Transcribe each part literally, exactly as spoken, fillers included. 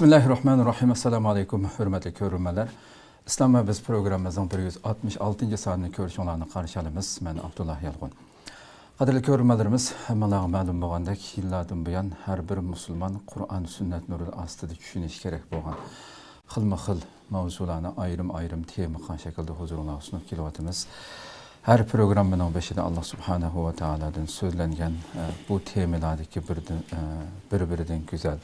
بىسمىللاھىررەھمانىررەھىم. ئەسسالامۇئەلەيكۇم، ھۆرمەتلىك كۆرۈرمەنلەر. ئىسلام ۋە بىز پروگراممىمىزنىڭ بىر يۈز ئاتمىش ئالتىنچى سانىنى كۆرۈشۈڭلارنى قارشى ئالىمىز. مەن ئابدۇللا يالقۇن. قەدىرلىك كۆرۈرمەنلىرىمىز، ھەممىڭلارغا مەلۇم بولغاندەك، يىللاردىن بۇيان ھەر بىر مۇسۇلمان قۇرئان سۈننەت نۇرى ئاستىدا چۈشىنىشى كېرەك بولغان خىلمۇ خىل مەۋزۇلارنى ئايرىم-ئايرىم تېما قىلغان شەكىلدە ھۇزۇرۇڭلارغا سۇنۇپ كېلىۋاتىمىز. ھەر پروگراممىنىڭ بېشىدا ئاللا سۇبھانەھۇ ۋە تائالادىن سۆزلەنگەن، ئە، بۇ تېمىلاردىكى بىردىن، ئە، بىر-بىرىدىن گۈزەل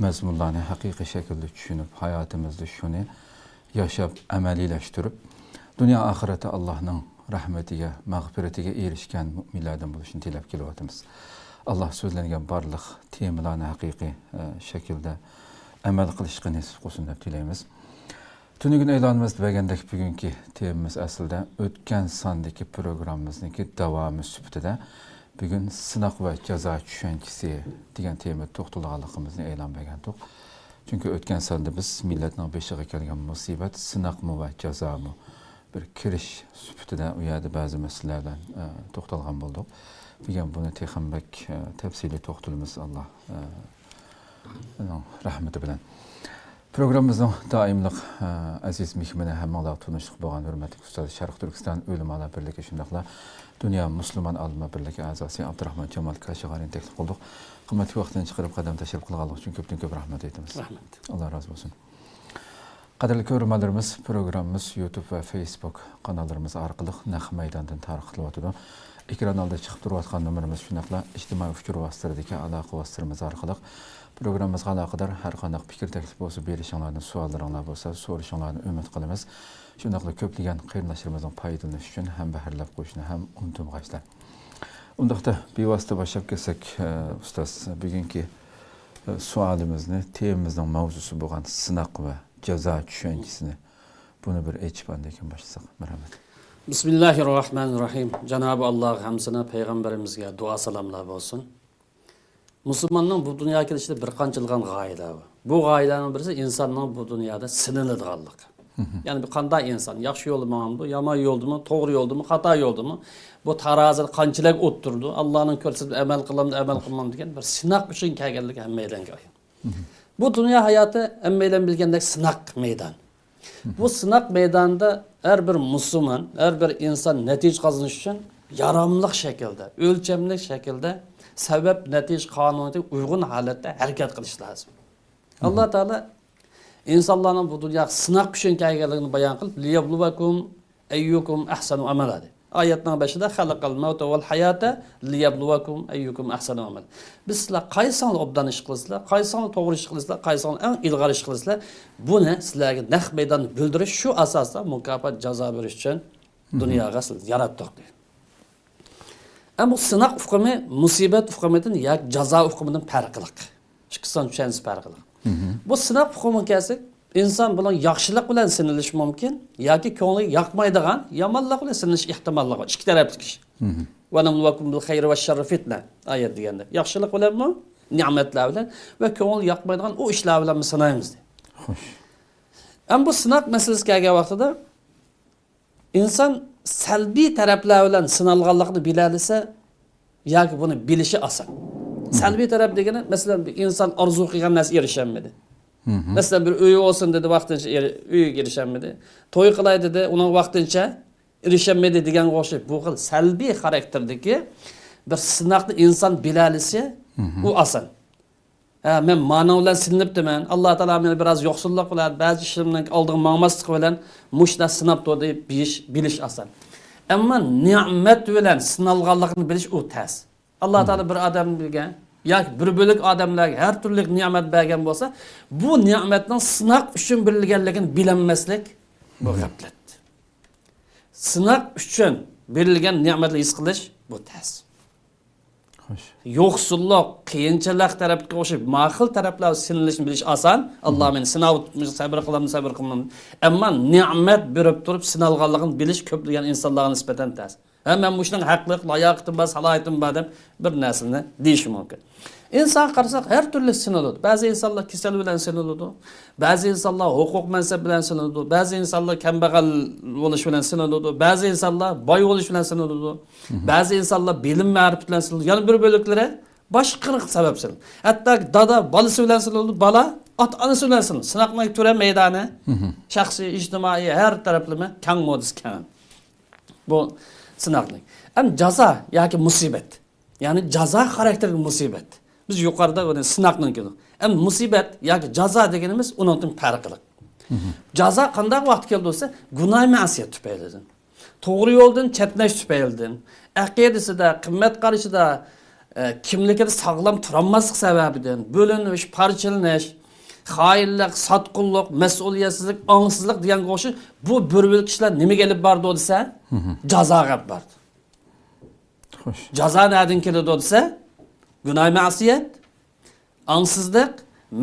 مەزمۇنلارنى ھەقىقىي شەكىلدە چۈشىنىپ، ھاياتىمىزدا شۇنى ياشاپ، ئەمەلىيلەشتۈرۈپ، دۇنيا ئاخىرەتتە ئاللانىڭ رەھمىتىگە، مەغپىرىتىگە ئېرىشكەن مۇئمىنلەردىن بولۇشنى تىلەپ كېلىۋاتىمىز. ئاللا سۆزلەنگەن بارلىق تېمىلارنى ھەقىقىي، ئە، شەكىلدە ئەمەل قىلىشقا نېسىپ قىلسۇن دەپ تىلەيمىز. تۈنۈگۈن ئېلانىمىزدا بەرگەندەك، بۈگۈنكى تېمىمىز ئەسلىدە ئۆتكەن ساندىكى پروگراممىمىزنىڭكى داۋامى سۈپىتىدە بۈگۈن سىناق ۋە جازا چۈشەنچىسى دېگەن تېمىدا توختالغانلىقىمىزنى ئېلان بەرگەنتۇق. چۈنكى ئۆتكەن ساندا بىز مىللەتنىڭ بېشىغا كەلگەن مۇسىبەت سىناقمۇ ۋە جازامۇ بىر كىرىش سۈپىتىدە ئۇ يەردە بەزى مەسىلىلەر بىلەن، ئە، توختالغان بولدۇق. بۈگۈن بۇنى تېخىمۇ بەك، ئە، تەپسىلىي توختىلىمىز، ئاللا، ئە، ئۇنىڭ رەھمىتى بىلەن. پروگراممىمىزنىڭ دائىملىق، ئە، ئەزىز مېھمىنى، ھەممىڭلارغا تونۇشلۇق بولغان ھۆرمەتلىك ئۇستاز، شەرقىي تۈركىستان ئۆلىمالار بىرلىكى شۇنداقلا دۇنيا مۇسۇلمان ئالىملار بىرلىكى ئەزاسى ئابدۇراخمان جامال كاشىغارىنى تەكلىپ قىلدۇق. قىممەتلىك ۋاقتىنى چىقىرىپ قەدەم تەشرىپ قىلغانلىقى ئۈچۈن كۆپتىن كۆپ رەھمەت ئېيتىمىز. رەھمەت. ئاللا رازى بولسۇن. قەدىرلىك كۆرۈرمەنلىرىمىز، پروگراممىمىز يۇتۇب ۋە فېيسبۇك قاناللىرىمىز ئارقىلىق نەق مەيداندىن تارقىتىلىۋاتىدۇ. ئېكران ئالدىدا چىقىپ تۇرۇۋاتقان نومۇرىمىز شۇنداقلا ئىجتىمائىي ئۇچۇر ۋاسىتىلىرىدىكى ئالاقە ۋاسىتىلىرىمىز ئارقىلىق پروگراممىمىزغا ئالاقىدار ھەر قانداق پىكىر تەكلىپ بولسا بېرىشىڭلارنى، سوئاللىرىڭلار بولسا سورىشىڭلارنى ئۈمىد قىلىمىز. شۇنداقلا كۆپلىگەن قېرىنداشلىرىمىزنىڭ پايدىلىنىشى ئۈچۈن ھەمبەھىرلەپ قويۇشنى ھەم ئۇنتۇمىغايسىلەر. ئۇنداقتا بىۋاسىتە باشلاپ كەتسەك، ئە، ئۇستاز، بۈگۈنكى، ئە، سوئالىمىزنى، تېمىمىزنىڭ ماۋزۇسى بولغان سىناق ۋە جازا چۈشەنچىسىنى، بۇنى بىر ئېچىپ ئاندىن كېيىن باشلىساق. مەرھەمەت. بىسمىللاھىررەھمانىررەھىم. جانابى ئاللاغا ھەمسىنى پەيغەمبىرىمىزگە دۇئا سالاملار بولسۇن. مۇسۇلماننىڭ بۇ دۇنياغا كېلىشىدە بىر قانچىلىغان غايىلەر بار. بۇ غايىلەرنىڭ بىرسى ئىنساننىڭ بۇ دۇنيادا سىنىلىدىغانلىقى. مم. يەنى بىر قانداق ئىنسان ياخشى يولدا ماڭامدۇ، يامان يولدىمۇ، توغرا يولدىمۇ، خاتا يولدىمۇ؟ بۇ تارازىدا قانچىلىك ئولتۇرىدۇ؟ ئاللانىڭ كۆرسەتمە ئەمەل قىلامدۇ، ئەمەل قىلمامدۇ دېگەن بىر سىناق ئۈچۈن كەلگەنلىكى ھەممەيلەنگە ئايان. مم. بۇ دۇنيا ھاياتى ھەممەيلەن بىلگەندەك سىناق مەيدان. بۇ سىناق مەيدانىدا ھەر بىر مۇسۇلمان، ھەر بىر ئىنسان نەتىجە قازىنىش ئۈچۈن ياراملىق شەكىلدە، ئۆلچەملىك شەكىلدە سەۋەب نەتىجە قانۇنىيىتىگە ئۇيغۇن ھالەتتە ھەرىكەت قىلىش لازىم. ئاللا تائالا ئىنسانلارنىڭ بۇ دۇنياغا سىناق ئۈچۈن كەلگەنلىكىنى بايان قىلىپ، لىيەبلۇۋەكۇم ئەييۇكۇم ئەھسەنۇ ئەمەلا دېدى. ئايەتنىڭ بېشىدا خەلەقەل مەۋتە ۋەل ھاياتە لىيەبلۇۋەكۇم ئەييۇكۇم ئەھسەنۇ ئەمەلا. بىز سىلەر قايسىڭلار ئوبدان ئىش قىلىسىلەر، قايسىڭلار توغرا ئىش قىلىسىلەر، قايسىڭلار ئەڭ ئىلغار ئىش قىلىسىلەر، بۇنى سىلەرگە نەق مەيداندا بىلدۈرۈش، شۇ ئاساستا مۇكاپات، جازا بېرىش ئۈچۈن دۇنياغا سىلەرنى ياراتتۇق دېدى. ئەمما بۇ سىناق ئۇقۇمى مۇسىبەت ئۇقۇمىدىن ياكى جازا ئۇقۇمىدىن پەرقلىق. ئىككىسىنىڭ چۈشەنچىسى پەرقلىق. بۇ سىناق ئۇقۇمىغا كەلسەك، ئىنسان بۇنىڭ ياخشىلىق بىلەن سىنىلىشى مۇمكىن ياكى كۆڭلىگە ياقمايدىغان يامانلىق بىلەن سىنىلىش ئېھتىماللىقى بار. ئىككى تەرەپلىك ئىش. ۋەنەبلۇۋەكۇم بىل خەيرى ۋەششەررى فىتنە ئايەت دېگەندە. ياخشىلىق بىلەنمۇ، نېمەتلەر بىلەن ۋە كۆڭۈل ياقمايدىغان ئۇ ئىشلار بىلەنمۇ سىنايمىز دېدى. خوش. ئەمما بۇ سىناق مەسىلىسى كەلگەن ۋاقتىدا ئىنسان سەلبىي تەرەپلەر بىلەن سىنالغانلىقىنى بىلەلىسە ياكى بۇنى بىلىشى ئاسان. سەلبىي تەرەپ دېگىنى، مەسىلەن، بىر ئىنسان ئارزۇ قىلغان نەرسىگە ئېرىشەلمىدى. مەسىلەن، بىر ئۆيى بولسۇن دېدى، ۋاقتىنچە ئېرى-، ئۆيىگە ئېرىشەلمىدى. توي قىلاي دېدى، ئۇنىڭ ۋاقتىنچە ئېرىشەلمىدى دېگەنگە ئوخشاش، بۇ خىل سەلبىي خاراكتېردىكى بىر سىناقنى ئىنسان بىلەلىسە، ئۇ ئاسان. ھە، مەن مانىڭ بىلەن سىنىلىپتىمەن. ئاللا تائالا مېنى بىراز يوقسۇللۇق بىلەن، بەزى ئىشلىرىمنىڭ ئالدىغا ماڭماسلىق بىلەن مۇشۇنداق سىناپتۇ دەپ بىلىش، بىلىش ئاسان. ئەمما نېمەت بىلەن سىنالغانلىقىنى بىلىش ئۇ تەس. ئاللا تائالا بىر ئادەمگە ياكى بىر بۆلەك ئادەملەرگە ھەر تۈرلۈك نېمەت بەرگەن بولسا، بۇ نېمەتنىڭ سىناق ئۈچۈن بېرىلگەنلىكىنى بىلەلمەسلىك، بۇ غەپلەت. سىناق ئۈچۈن بېرىلگەن نېمەتنى ھېس قىلىش، بۇ تەس. خوش. يوقسۇللۇق، قىيىنچىلىق تەرەپكە ئوخشاپ، ماخىل تەرەپلەر سىنىلىشنى بىلىش ئاسان. ئاللا مېنى سىناۋاتىدۇ، سەبرى قىلامدۇ، سەبرى قىلمامدۇ. ئەمما نېمەت بېرىپ تۇرۇپ سىنالغانلىقىنى بىلىش كۆپلىگەن ئىنسانلارغا نىسبەتەن تەس. ھە، مەن مۇشۇنىڭ ھەقلىق، لاياقىتىم بار، سالاھىيىتىم بار دەپ بىر نەرسىنى دېيىشى مۇمكىن. ئىنسانغا قارىساق، ھەر تۈرلۈك سىنىلىدۇ. بەزى ئىنسانلار كېسەل بىلەن سىنىلىدۇ. بەزى ئىنسانلار ھوقۇق مەنسەپ بىلەن سىنىلىدۇ. بەزى ئىنسانلار كەمبەغەل بولۇش بىلەن سىنىلىدۇ. بەزى ئىنسانلار باي بولۇش بىلەن سىنىلىدۇ. بەزى ئىنسانلار بىلىم مەرىپەت بىلەن سىنىلىدۇ. يەنە بىر بۆلەكلىرى باشقا سەۋەب سىنىلىدۇ. ھەتتا دادا بالىسى بىلەن سىنىلىدۇ. بالا ئاتا-ئانىسى بىلەن سىناق. سىناقنىڭ تۈرى مەيدانى، شەخسىي، ئىجتىمائىي، ھەر تەرەپلىمە كەڭ، مودىسى كەڭ. بۇ سىناقنىڭ. ئەمما جازا ياكى مۇسىبەت. يەنى جازا خاراكتېرلىك مۇسىبەت. بىز يۇقىرىدا بۇنى سىناقنىڭ كېلىدۇ. ئەمما مۇسىبەت ياكى جازا دېگىنىمىز ئۇنىڭدىن پەرقلىق. جازا قانداق ۋاقىتتا كېلىدۇ دېسە، گۇناھ مەسىيەت تۈپەيلىدىن. توغرا يولدىن چەتنەش تۈپەيلىدىن، ئەقىدىسىدە، قىممەت قارىشىدا، ئە، كىملىكىدە ساغلام تۇرالماسلىق سەۋەبىدىن، بۆلۈنۈش، پارچىلىنىش، خائىنلىق، ساتقۇنلۇق، مەسئۇلىيەتسىزلىك، ئاڭسىزلىق دېگەنگە ئوخشاش بۇ بىر بۆلەك ئىشلار نېمىگە ئېلىپ بارىدۇ دېسە، جازاغا ئېلىپ بارىدۇ. خوش. جازا نەدىن كېلىدۇ دېسە، گۇناھ مەسىيەت، ئاڭسىزلىق،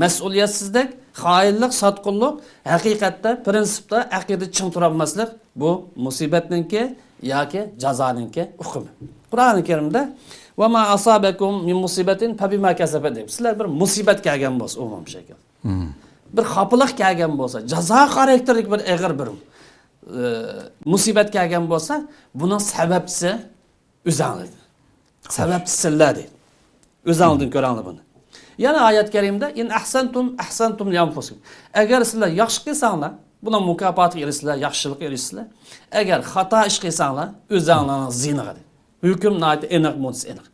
مەسئۇلىيەتسىزلىك، خائىنلىق، ساتقۇنلۇق، ھەقىقەتتە، پىرىنسىپتا ئەقىدە چىڭ تۇرالماسلىق، بۇ مۇسىبەتنىڭكى ياكى جازانىڭكى ئۇقۇمى. قۇرئانى كەرىمدە، «ۋە ما ئاسابەكۇم مىن مۇسىبەتىن فەبىما كەسەبەت» دەپ، سىلەر بىر مۇسىبەت كەلگەن بولسا، ئومۇمىي شەكىل. بىر خاپىلىق كەلگەن بولسا، جازا خاراكتېرلىك بىر ئېغىر بىر، ئى، مۇسىبەت كەلگەن بولسا، بۇنىڭ سەۋەبچىسى ئۆزەڭلار. سەۋەبچى سىلەر دەيدۇ. ئۆزەڭلىدىن كۆرەڭلار بۇنى. يەنە ئايەت كەرىمدە، «ئىن ئەھسەنتۇم، ئەھسەنتۇم لىئەنفۇسىكۇم.» ئەگەر سىلەر ياخشى قىلساڭلار، بۇنىڭ مۇكاپاتىغا ئېرىشىسىلەر، ياخشىلىققا ئېرىشىسىلەر. ئەگەر خاتا ئىش قىلساڭلار، ئۆزەڭلارنىڭ زىيىنىغا دەيدۇ. ھۆكۈم ناھايىتى ئېنىق، مۇددىسى ئېنىق.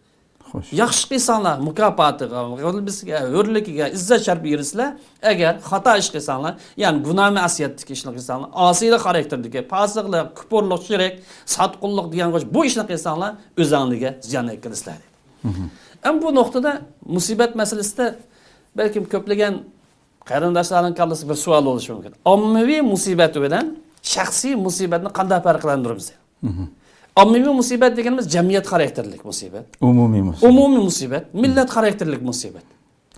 خوش. ياخشى قىلساڭلار، مۇكاپاتىغا، غەلىبىسىگە، ھۆرلۈكىگە، ئىززەت شەرىپىگە ئېرىشىسىلەر. ئەگەر خاتا ئىش قىلساڭلار، يەنى گۇناھ مەسىيەتتىكى ئىشنى قىلساڭلار، ئاسىيلىق خاراكتېرىدىكى پاسىقلىق، كۇپۇرلۇق، شىرك، ساتقۇنلۇق دېگەن بۇ ئىشنى قىلساڭلار، ئۆزەڭلىگە زىيان يەتكۈزىسىلەر دەيدۇ. ئەمما بۇ نۇقتىدا مۇسىبەت مەسىلىسىدە بەلكىم كۆپلىگەن قېرىنداشلارنىڭ كاللىسىدا بىر سوئال بولۇشى مۇمكىن. ئاممىۋى مۇسىبەت بىلەن شەخسىي مۇسىبەتنى قانداق پەرقلەندۈرىمىز؟ ئاممىۋى مۇسىبەت دېگىنىمىز جەمئىيەت خاراكتېرلىك مۇسىبەت. ئومۇمىي مۇسىبەت. ئومۇمىي مۇسىبەت، مىللەت خاراكتېرلىك مۇسىبەت.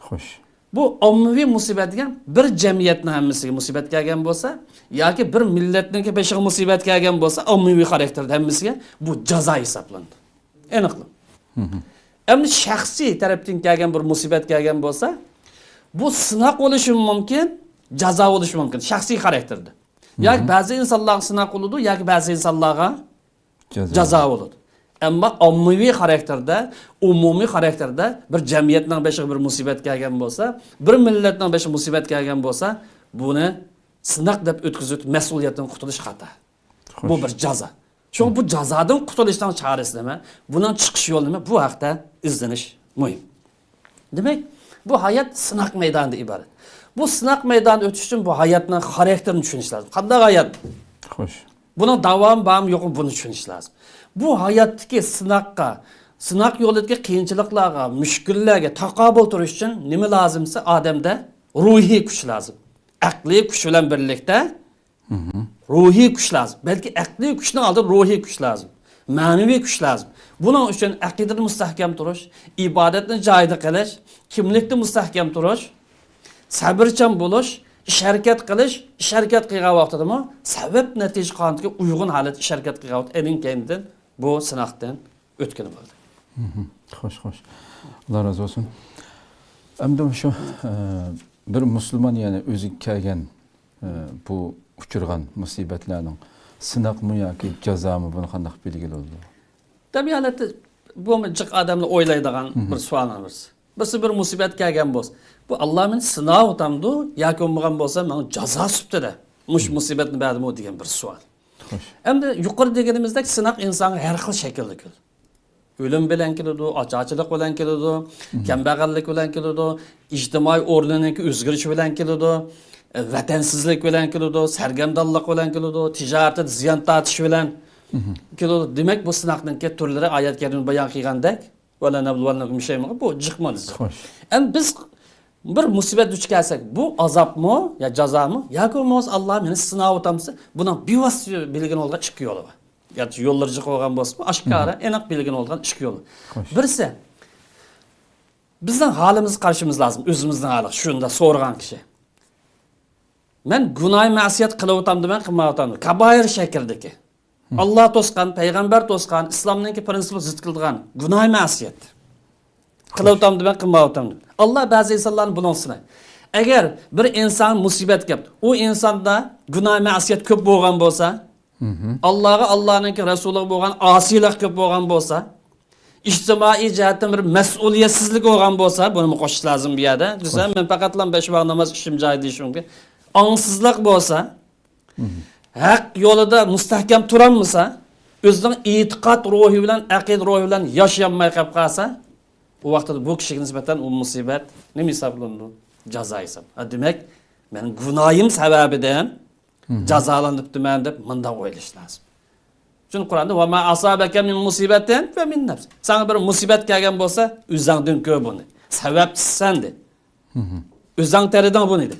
خوش. بۇ ئاممىۋى مۇسىبەت دېگەن بىر جەمئىيەتنىڭ ھەممىسىگە مۇسىبەت كەلگەن بولسا، ياكى بىر مىللەتنىڭكى بېشىغا مۇسىبەت كەلگەن بولسا، ئاممىۋى خاراكتېردا ھەممىسىگە بۇ جازا ھېسابلىنىدۇ. ئېنىقلا. ئەمدى شەخسىي تەرەپتىن كەلگەن بىر مۇسىبەت كەلگەن بولسا، بۇ سىناق بولۇشى مۇمكىن، جازا بولۇشى مۇمكىن، شەخسىي خاراكتېردا. ياكى بەزى ئىنسانلارغا سىناق بولىدۇ، ياكى بەزى ئىنسانلارغا جازا. جازا بولىدۇ. ئەمما ئاممىۋى خاراكتېردا، ئومۇمىي خاراكتېردا بىر جەمئىيەتنىڭ بېشىغا بىر مۇسىبەت كەلگەن بولسا، بىر مىللەتنىڭ بېشىغا مۇسىبەت كەلگەن بولسا، بۇنى سىناق دەپ ئۆتكۈزۈپ، مەسئۇلىيەتتىن قۇتۇلۇش خاتا. بۇ بىر جازا. شۇڭا بۇ جازادىن قۇتۇلۇشنىڭ چارىسى نېمە؟ بۇنىڭ چىقىش يولى نېمە؟ بۇ ھەقتە ئىزدىنىش مۇھىم. دېمەك، بۇ ھايات سىناق مەيدانىدىن ئىبارەت. بۇ سىناق مەيدانىدىن ئۆتۈش ئۈچۈن بۇ ھاياتنىڭ خاراكتېرىنى چۈشىنىش لازىم. قانداق ھايات؟ خوش. بۇنىڭ داۋامى بارمۇ يوقمۇ، بۇنى چۈشىنىش لازىم. بۇ ھاياتتىكى سىناققا، سىناق يولىدىكى قىيىنچىلىقلارغا، مۈشكۈللەرگە تاقابىل تۇرۇش ئۈچۈن نېمە لازىم دېسە، ئادەمدە روھىي كۈچ لازىم. ئەقلىي كۈچ بىلەن بىرلىكتە روھىي كۈچ لازىم. بەلكى ئەقلىي كۈچنىڭ ئالدىدا روھىي كۈچ لازىم. مەنىۋى كۈچ لازىم. بۇنىڭ ئۈچۈن ئەقىدىنى مۇستەھكەم تۇرۇش، ئىبادەتنى جايىدا قىلىش، كىملىكتە مۇستەھكەم تۇرۇش، سەۋرچان بولۇش، ئىش ھەرىكەت قىلىش، ئىش ھەرىكەت قىلغان ۋاقتىدىمۇ سەۋەب نەتىجە قانۇنىغا ئۇيغۇن ھالەتتە ئىش ھەرىكەت قىلغان ۋاقىت ئېنىڭ كەينىدىن بۇ سىناقتىن ئۆتكىلى بولدى. خوش، خوش. ئاللا رازى بولسۇن. ئەمدى شۇ، ئە، بىر مۇسۇلمان، يەنى ئۆزىگە كەلگەن، ئە، بۇ ئۇچرىغان مۇسىبەتلەرنىڭ سىناقمۇ ياكى جازامۇ، بۇنى قانداق بىلگىلى بولىدۇ؟ تەبىئىي ھالەتتە بۇ جىق ئادەملەر ئويلايدىغان بىر سوئالنىڭ بىرسى. بىرسى بىر مۇسىبەت كەلگەن بولسا، بۇ ئاللا مېنى سىناۋاتامدۇ ياكى بولمىغان بولسا ماڭا جازا سۈپىتىدە مۇشۇ مۇسىبەتنى بەردىمۇ دېگەن بىر سوئال. خوش. ئەمدى يۇقىرى دېگىنىمىزدەك سىناق ئىنسانغا ھەر خىل شەكىلدە كېلىدۇ. ئۆلۈم بىلەن كېلىدۇ، ئاچارچىلىق بىلەن كېلىدۇ، كەمبەغەللىك بىلەن كېلىدۇ، ئىجتىمائىي ئورنىنىڭكى ئۆزگىرىشى بىلەن كېلىدۇ، ۋەتەنسىزلىك بىلەن كېلىدۇ، سەرگەردانلىق بىلەن كېلىدۇ، تىجارىتىدە زىيان تارتىش بىلەن كېلىدۇ. دېمەك، بۇ سىناقنىڭكى تۈرلىرى ئايەت كەرىمدە بايان قىلغاندەك، «ۋەلەنەبلۇۋەننەكۇم بىشەيئىن»، بۇ جىق مۇددىسى. خوش. ئەمدى بىز بىر مۇسىبەت دۇچ كەلسەك، بۇ ئازابمۇ يا جازامۇ ياكى بولمىسا ئاللا مېنى سىناۋاتامسا، بۇنىڭ بىۋاسىتە بىلگىلى بولىدىغان ئىككى يولى بار. ياكى يوللىرى جىق بولغان بولسىمۇ، ئاشكارا، ئېنىق بىلگىلى بولىدىغان ئىككى يول. خوش. بىرسى، بىزنىڭ ھالىمىزغا قارىشىمىز لازىم، ئۆزىمىزنىڭ ھالىغا، شۇنداق سورىغان كىشى. مەن گۇناھ مەسىيەت قىلىۋاتامدىمەن، قىلمايۋاتامدىمەن؟ كابائىر شەكلىدىكى. ئاللا توسقان، پەيغەمبەر توسقان، ئىسلامنىڭكى پرىنسىپىغا زىت كېلىدىغان گۇناھ مەسىيەت قىلىۋاتامدىمەن، قىلمايۋاتامدىمەن؟ ئاللا بەزى ئىنسانلارنى بۇنىڭغا سىنايدۇ. ئەگەر بىر ئىنسان مۇسىبەت كەپتۇ، ئۇ ئىنساندا گۇناھ مەسىيەت كۆپ بولغان بولسا، ئاللاغا، ئاللانىڭكى رەسۇلىغا بولغان ئاسىيلىق كۆپ بولغان بولسا، ئىجتىمائىي جەھەتتىن بىر مەسئۇلىيەتسىزلىك بولغان بولسا، بۇنىمۇ قوشۇش لازىم بۇ يەردە. دېسە، مەن پەقەتلا بەش ۋاق ناماز ئىشىم جايىدا دېيىشىم مۇمكىن. ئاڭسىزلىق بولسا، ھەق يولىدا مۇستەھكەم تۇرالمىسا، ئۆزىنىڭ ئېتىقاد روھى بىلەن، ئەقىدە روھى بىلەن ياشىيالماي قېلىپ قالسا، ئۇ ۋاقىتتا بۇ كىشىگە نىسبەتەن ئۇ مۇسىبەت نېمە ھېسابلىنىدۇ؟ جازا ھېساب. ھە، دېمەك، مېنىڭ گۇناھىم سەۋەبىدىن جازالىنىپتىمەن دەپ مۇنداق ئويلاش لازىم. چۈنكى قۇرئاندا، «ۋە ما ئاسابەكە مىن مۇسىبەتىن فە مىن نەفسىك.» ساڭا بىر مۇسىبەت كەلگەن بولسا، ئۆزۈڭدىن كۆر بۇنى. سەۋەبچىسەن دە. ئۆزۈڭ تېرىدىڭ بۇنى دە.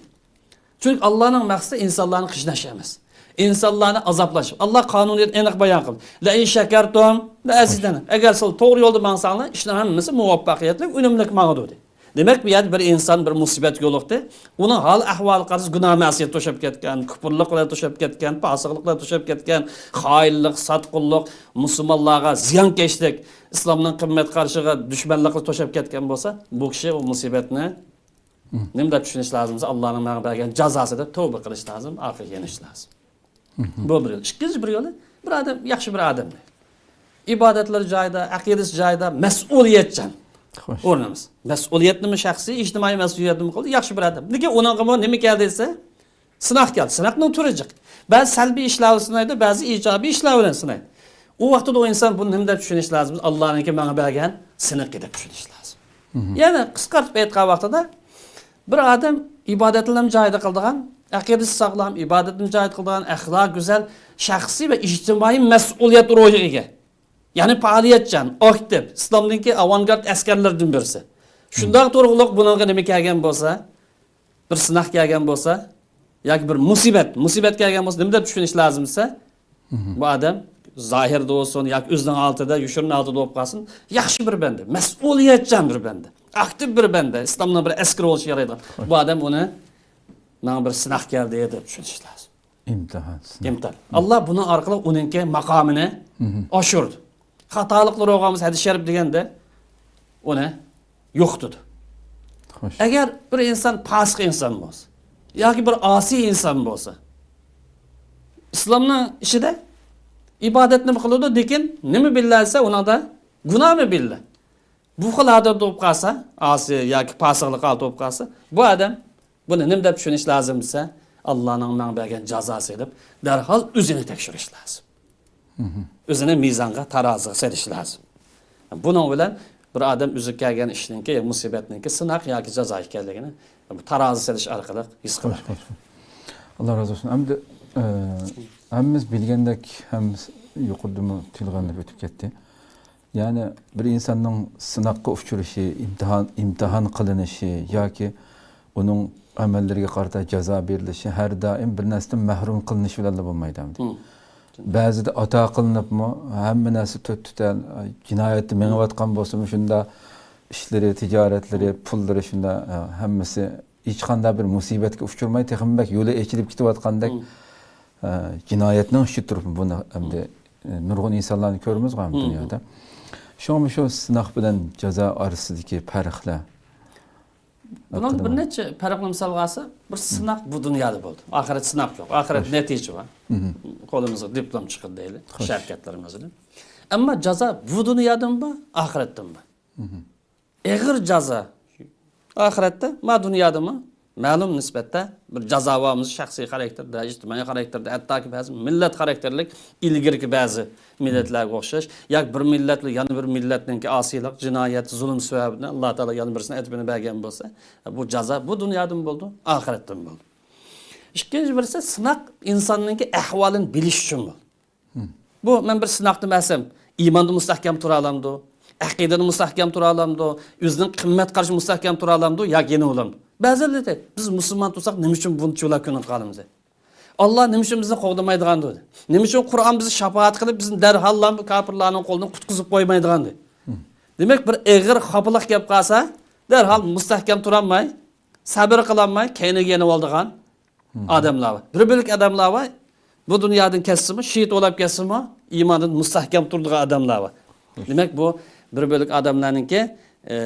چۈنكى ئاللانىڭ مەقسىتى ئىنسانلارنى قىيناش ئەمەس. ئىنسانلارنى ئازابلاش. ئاللا قانۇنىيەتنى ئېنىق بايان قىلدى. «لەئىن شەكەرتۇم لەئەزىدەننەكۇم.» ئەگەر سىلەر توغرا يولدا ماڭساڭلار، ئىشلار ھەممىسى مۇۋەپپەقىيەتلىك، ئۈنۈملۈك ماڭىدۇ دېدى. دېمەك، بۇ يەردە بىر ئىنسان بىر مۇسىبەتكە يولۇقتى. ئۇنىڭ ھال ئەھۋالىغا قارىسا، گۇناھ مەسىيەت توشاپ كەتكەن، كۇپۇرلۇق بىلەن توشاپ كەتكەن، پاسىقلىق بىلەن توشاپ كەتكەن، خائىنلىق، ساتقۇنلۇق، مۇسۇلمانلارغا زىيانكەشلىك، ئىسلامنىڭ قىممەت قارىشىغا دۈشمەنلىك قىلىپ توشاپ كەتكەن بولسا، بۇ كىشى ئۇ مۇسىبەتنى نېمە دەپ چۈشىنىش لازىم دېسە، ئاللانىڭ ماڭا بەرگەن جازاسى دەپ تەۋبە قىلىش لازىم، ئارقىغا يېنىش لازىم. بۇ بىر يول. ئىككىنچى بىر يولى، بىر ئادەم ياخشى بىر ئادەم. ئىبادەتلىرى جايىدا، ئەقىدىسى جايىدا، مەسئۇلىيەتچان ئورنىمىز. مەسئۇلىيەتنىمۇ شەخسىي، ئىجتىمائىي مەسئۇلىيەتنىمۇ قىلدى، ياخشى بىر ئادەم. لېكىن ئۇنىڭغىمۇ نېمە كەلدى دېسە، سىناق كەلدى. سىناقنىڭ تۈرى جىق. بەزى سەلبىي ئىشلار بىلەن سىنايدۇ، بەزى ئىجابىي ئىشلار بىلەن سىنايدۇ. ئۇ ۋاقىتتا ئۇ ئىنسان بۇنى نېمە دەپ چۈشىنىش لازىم؟ ئاللانىڭكى ماڭا بەرگەن سىنىقى دەپ چۈشىنىش لازىم. يەنى قىسقارتىپ ئېيتقان ۋاقتىدا، بىر ئادەم ئىبادەتلىرىنى جايىدا قىلىدىغان، ئەقىدىسى ساغلام، ئىبادىتىنى جايىدا قىلىدىغان، ئەخلاقى گۈزەل، شەخسىي ۋە ئىجتىمائىي مەسئۇلىيەت روھىغا ئىگە. يەنى پائالىيەتچان، ئاكتىپ، ئىسلامنىڭكى ئاۋانگارت ئەسكەرلىرىدىن بىرسى. شۇنداق تۇرغۇلۇق بۇنىڭغا نېمە كەلگەن بولسا، بىر سىناق كەلگەن بولسا، ياكى بىر مۇسىبەت، مۇسىبەت كەلگەن بولسا، نېمە دەپ چۈشىنىش لازىم دېسە، بۇ ئادەم زاھىردا بولسۇن ياكى ئۆزىنىڭ ئالدىدا، يوشۇرۇن ئالدىدا بولۇپ قالسۇن، ياخشى بىر بەندە، مەسئۇلىيەتچان بىر بەندە، ئاكتىپ بىر بەندە، ئىسلامنىڭ بىر ئەسكىرى بولۇشقا يارايدىغان. بۇ ئادەم ئۇنى، ماڭا بىر سىناق كەلدى دەپ چۈشىنىش لازىم. ئىمتىھان، سىناق. ئىمتىھان. ئاللا بۇنىڭ ئارقىلىق ئۇنىڭكى ماقامىنى ئاشۇرىدۇ. خاتالىقلىرى بولغان بولسا، ھەدىس شەرىپ دېگەندە ئۇنى يوقىتىدۇ. خوش. ئەگەر بىر ئىنسان پاسىق ئىنسان بولسا ياكى بىر ئاسىي ئىنسان بولسا، ئىسلامنىڭ ئىچىدە ئىبادەتنى قىلىدۇ، لېكىن نېمە بىللە دېسە، ئۇنىڭدا گۇناھمۇ بىللە. بۇ خىل ھالەتتە بولۇپ قالسا، ئاسىي ياكى پاسىقلىق ھالىتى بولۇپ قالسا، بۇ ئادەم بۇنى نېمە دەپ چۈشىنىش لازىم دېسە، ئاللانىڭ ماڭا بەرگەن جازاسى دەپ دەرھال ئۆزىنى تەكشۈرۈش لازىم. ئۆزىنى مىزانغا، تارازىغا سېلىش لازىم. بۇنىڭ بىلەن بىر ئادەم ئۆزىگە كەلگەن ئىشنىڭكى، مۇسىبەتنىڭكى سىناق ياكى جازا ئىكەنلىكىنى بۇ تارازا سېلىش ئارقىلىق ھېس قىلىدۇ. خوش، خوش. ئاللا رازى بولسۇن. ئەمدى، ئە، ھەممىمىز بىلگەندەك، ھەممىمىز يۇقىرىدىمۇ تىلغا ئېلىنىپ ئۆتۈپ كەتتى. يەنى بىر ئىنساننىڭ سىناققا ئۇچرىشى، ئىمتىھان، ئىمتىھان قىلىنىشى ياكى ئۇنىڭ ئەمەللىرىگە قارىتا جازا بېرىلىشى ھەر دائىم بىر نەرسىدىن مەھرۇم قىلىنىش بىلەنلا بولمايدۇ ئەمدى. بەزىدە ئاتا قىلىنىپمۇ، ھەممە نەرسە تۆت-تۆتەل، جىنايەتتە مېڭىۋاتقان بولسىمۇ، شۇنداق ئىشلىرى، تىجارەتلىرى، پۇللىرى شۇنداق، ھەممىسى ھېچقانداق بىر مۇسىبەتكە ئۇچرىماي، تېخىمۇ بەك يولى ئېچىلىپ كېتىۋاتقاندەك، ئە، جىنايەتنىڭ ئۈستىدە تۇرۇپ، بۇنى ئەمدى، ئە، نۇرغۇن ئىنسانلارنى كۆرىمىزغۇ ھەم دۇنيادا. شۇڭا مۇشۇ سىناق بىلەن جازا ئارىسىدىكى پەرقلەر بۇنىڭ ھەققىدە بىر نەچچە پەرقنى مىسالغا ئالسا، بىر سىناق بۇ دۇنيادا بولدى. ئاخىرەت سىناق يوق. ئاخىرەت نەتىجە بار. قولىمىزغا دىپلوم چىقىدۇ دەيلى. شەركەتلىرىمىزدىن. ئەمما جازا بۇ دۇنيادىمۇ بار، ئاخىرەتتىمۇ بار. ئېغىر جازا ئاخىرەتتە، ما دۇنيادىمۇ مەلۇم نىسبەتتە بىر جازا بارمىز، شەخسىي خاراكتېردا، ئىجتىمائىي خاراكتېردا، ھەتتاكى بەزى مىللەت خاراكتېرلىك ئىلگىرىكى بەزى مىللەتلەرگە ئوخشاش، ياكى بىر مىللەت بىلەن يەنە بىر مىللەتنىڭكى ئاسىيلىق، جىنايەت، زۇلۇم سەۋەبىدىن ئاللا تائالا يەنە بىرسىنى ئەدىپىنى بەرگەن بولسا، بۇ جازا بۇ دۇنيادىمۇ بولىدۇ، ئاخىرەتتىمۇ بولىدۇ. ئىككىنچى بىرسى، سىناق ئىنساننىڭكى ئەھۋالىنى بىلىش ئۈچۈن بولىدۇ. بۇ مەن بىر سىناقتىن بەرسەم، ئىماندا مۇستەھكەم تۇرالامدۇ؟ ئەقىدىدە مۇستەھكەم تۇرالامدۇ؟ ئۆزىنىڭ قىممەت قارىشى مۇستەھكەم تۇرالامدۇ ياكى يېنىۋالامدۇ؟ بەزىلىرى دەيدۇ، بىز مۇسۇلمان تۇرساق، نېمە ئۈچۈن بۇنچىۋالا كۆڭۈل قالىمىز؟ ئاللا نېمە ئۈچۈن بىزنى قوغدىمايدىغاندۇ؟ نېمە ئۈچۈن قۇرئان بىزگە شاپائەت قىلىپ، بىزنى دەرھاللا بۇ كاپىرلارنىڭ قولىدىن قۇتقۇزۇپ قويمايدىغاندۇ؟ دېمەك، بىر ئېغىر خاپىلىق كەپ قالسا، دەرھال مۇستەھكەم تۇرالماي، سەبرى قىلالماي، كەينىگە يېنىۋالىدىغان ئادەملەر بار. بىر بۆلەك ئادەملەر بار، بۇ دۇنيادىن كەتسىمۇ، شېھىت بولاپ كەتسىمۇ، ئىماندىن مۇستەھكەم تۇرىدىغان ئادەملەر بار. دېمەك، بۇ بىر بۆلەك ئادەملەرنىڭكى، ئە،